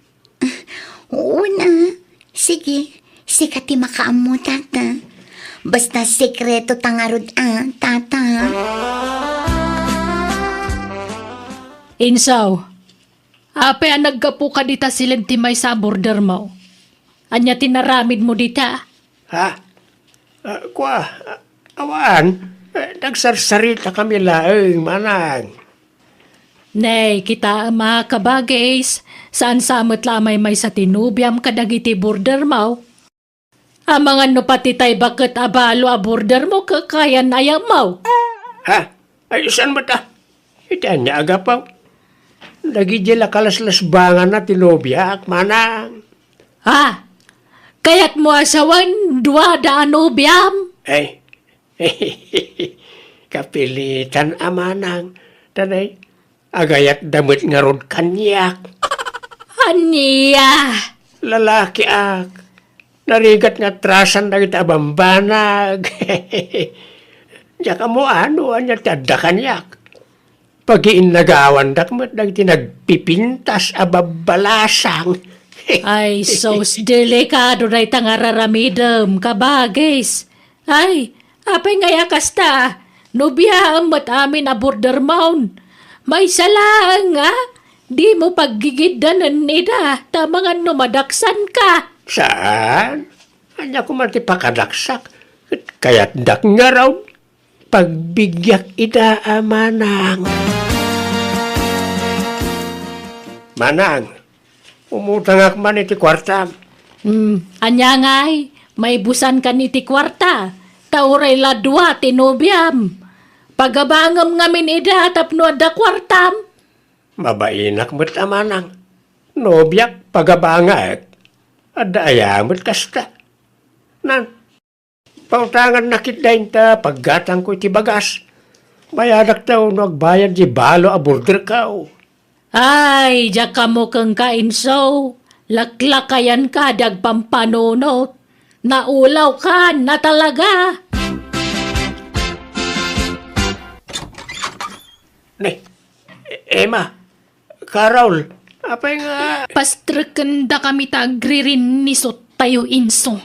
Una, sige, sika ti makaammo, Tata. Basta sekreto ta ngarud a, Tata. Insaw, apay a naggapu ka dita siled ti maysa a bordermo? Ania ti naramidmo dita? Ha? Ah, kua, ah, awan. Eh, nagsarsaritakami laeng, manang. Nay, kitaem a, kabagis, saan sa met la a maymaysa ti nobiam kadagiti bordermo? Amangan no pati tay baket a balo a bordermo kakayan ayammo. Ha? Ay, saan met a? Iti ania a gapu? Dagidi la kalaslasbanganna ti nobiak, manang. Ha? Kayatmo a sawen, dua da a nobiam? Ay, kapilitan a manang. Tanay, agayatda met ngarud kaniak. Ania? Lalakiak. Narigat nga atrasan dagiti a bambanag. Diak ammo no ania ti adda kaniak. Pagiinnagawandak met dagiti nagpipintas a babbalasang. Ay, sus, delikado dayta nga raramidem, kabagis. Ay, apay ngay a kasta? Nobiaem met amin a bordermon. Maysa laeng nga, dimo paggigiddanen ida, ta amangan no madaksanka. Saan? Ania koma ti pakadaksak? Ket kayatdak ngarud. Pagbigiak ida a manang. Manang, umutangak man iti kuartam. Hmm, ania ngay? Maibusankan iti kuarta, ta uray la dua ti nobiam. Pagabangem ngamin ida tapno adda kuartam. Mabainak met a manang. Nobiak, pagabangek. Adda aya met kasta? Nan, pautangannak ket dayta paggatangko iti bagas. Bayadak ta no agbayad di balo a borderko. Ay, diak ammo kenka, Inso. Laklakayanka di agpampanunot. Naulawkan a talaga. Ne, Emma, Carol, apay nga... Pastrekendakami ta agririnnisottayo, Inso.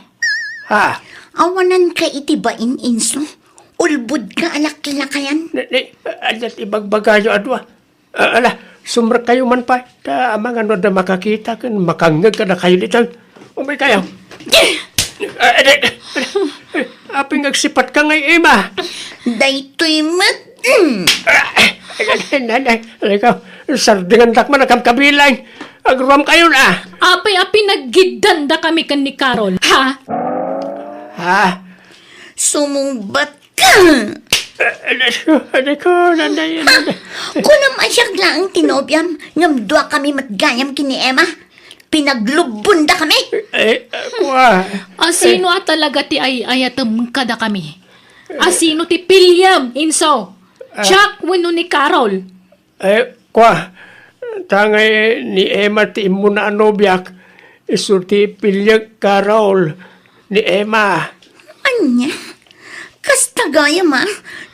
Ha? Awananka iti bain, Inso. Ulbodka a laklakayan. Ne, ne, adda ti ibagbagayo a dua. Ah, ala, sumrekkayo man pay. Ta amangan no adda makakita ken makangngeg kadakayo ditoy. Umaykayo. Ah, adi, adi. Apay nga agsipatka ngay, Emma? Daytoy met. Mm. Ah, ay, ay, ay, ay, ay, ikaw, sardengendak man a kabkabilang. Agruamkayon, ah. Apay a pinaggiddandakami ken ni Carol, ha? Ha? Sumungbat ka! Ah, anak ko, anak ko, nanay, nanay. Kunam a siak laeng ti nobiam, ngem duakami met gayam ken ni Emma. Pinaglubbondakami. Eh, eh, kua. A sino a talaga ti ay-ayatem kadakami? A sino ti piliem, Inso? Ah. Siak wenno ni Carol? Eh, kua. Ta ngay ni Emma ti immuna a nobiak. Isu ti piliek, Carol. Ni Emma. Ania? Kasta gayam a,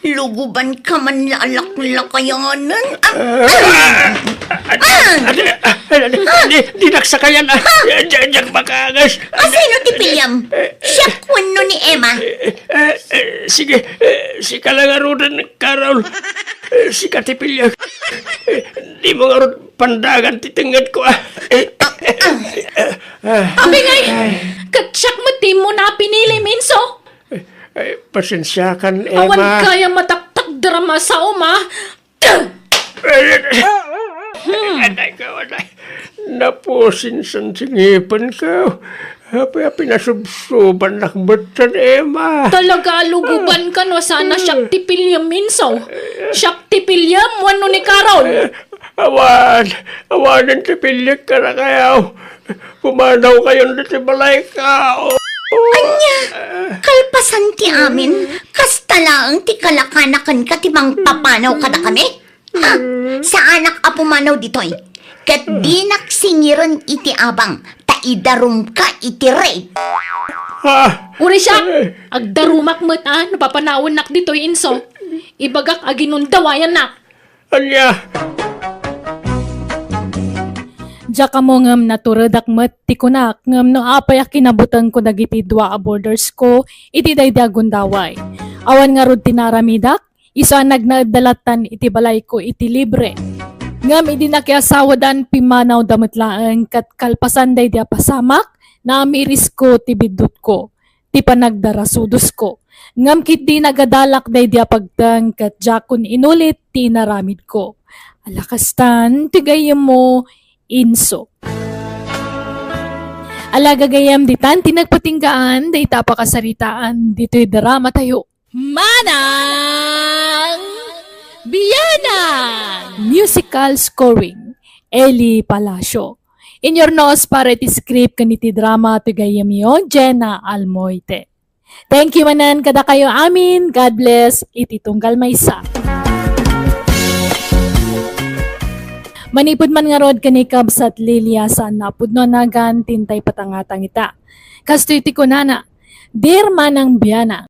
lugubanka man la a laklakayanen. Ah, ah, ah, ah, di, dinak sakayan, ah. Di, di, diak makaangas. A sino ti piliem? Siak wenno ni Emma? Eh, eh, sige, eh, sika la ngaruden, Carol. Eh, sika ti piliek. Eh, dimo ngarud pandagan ti tengngedko, ah. Eh, eh, eh, eh, ah. Apay ngay, ket siak met ti immuna a pinilim, Inso? Ay, pasensiakan, Emma. Awan gayam a taktakder a masaom, a. Anak ko, anak. Napusinsan ti ngipenko. Apay a pinasubsobannak metten, Emma. Talaga a lugubanka no saan a siak ti piliem, Inso. Siak ti piliem wenno ni Carol. Awan, awanen ti piliek kadakayo. Pumanawkayon ditoy balayko. Ania? Kalpasan ti amin, kasta laeng ti kalakana kenka ti mangpapanaw kadakami? Ha? Saanak a pumanaw ditoy. Ket dinak singiren iti abang, ta idarumka iti rape. Ah. Uray siak, agdarumak met a no papanawennak ditoy, Inso. Ibagak a ginundawayannak. Ania? Diak ammo ngem naturedak met ti kunak, ngem no apay a kinabutengko dagiti dua a bordersko iti daydi a gundaway. Awan ngarud ti naaramidak, isu a nagnaedda lattan iti balayko iti libre. Ngem idi nakiasawadan, pimmanawda met laeng ket kalpasan daydi a pasamak, naamirisko ti biddutko. ti panagdarasudosko. Ngem ketdi nagadalak daydi a pagteng ket diakon inulit ti inaramidko. Ala kastan ti gayyemmo, Inso. Ala gagayyem ditan ti nagpatinggaan dayta a pakasaritaan ditoy dramatayo. Manang Bianang! Musical scoring, Eli Palacio. Inyurnos para iti script ken iti drama ti gayyemyo, Jenna Almoite. Thank you manen kadakayo amin. God bless iti tunggal maysa. Manipud man ngarud ken ni Kabsat Lilia, saan nga pudno a nagan ti intay patangatang ita. Kastoy ti kunana, Dear Manang Bianang,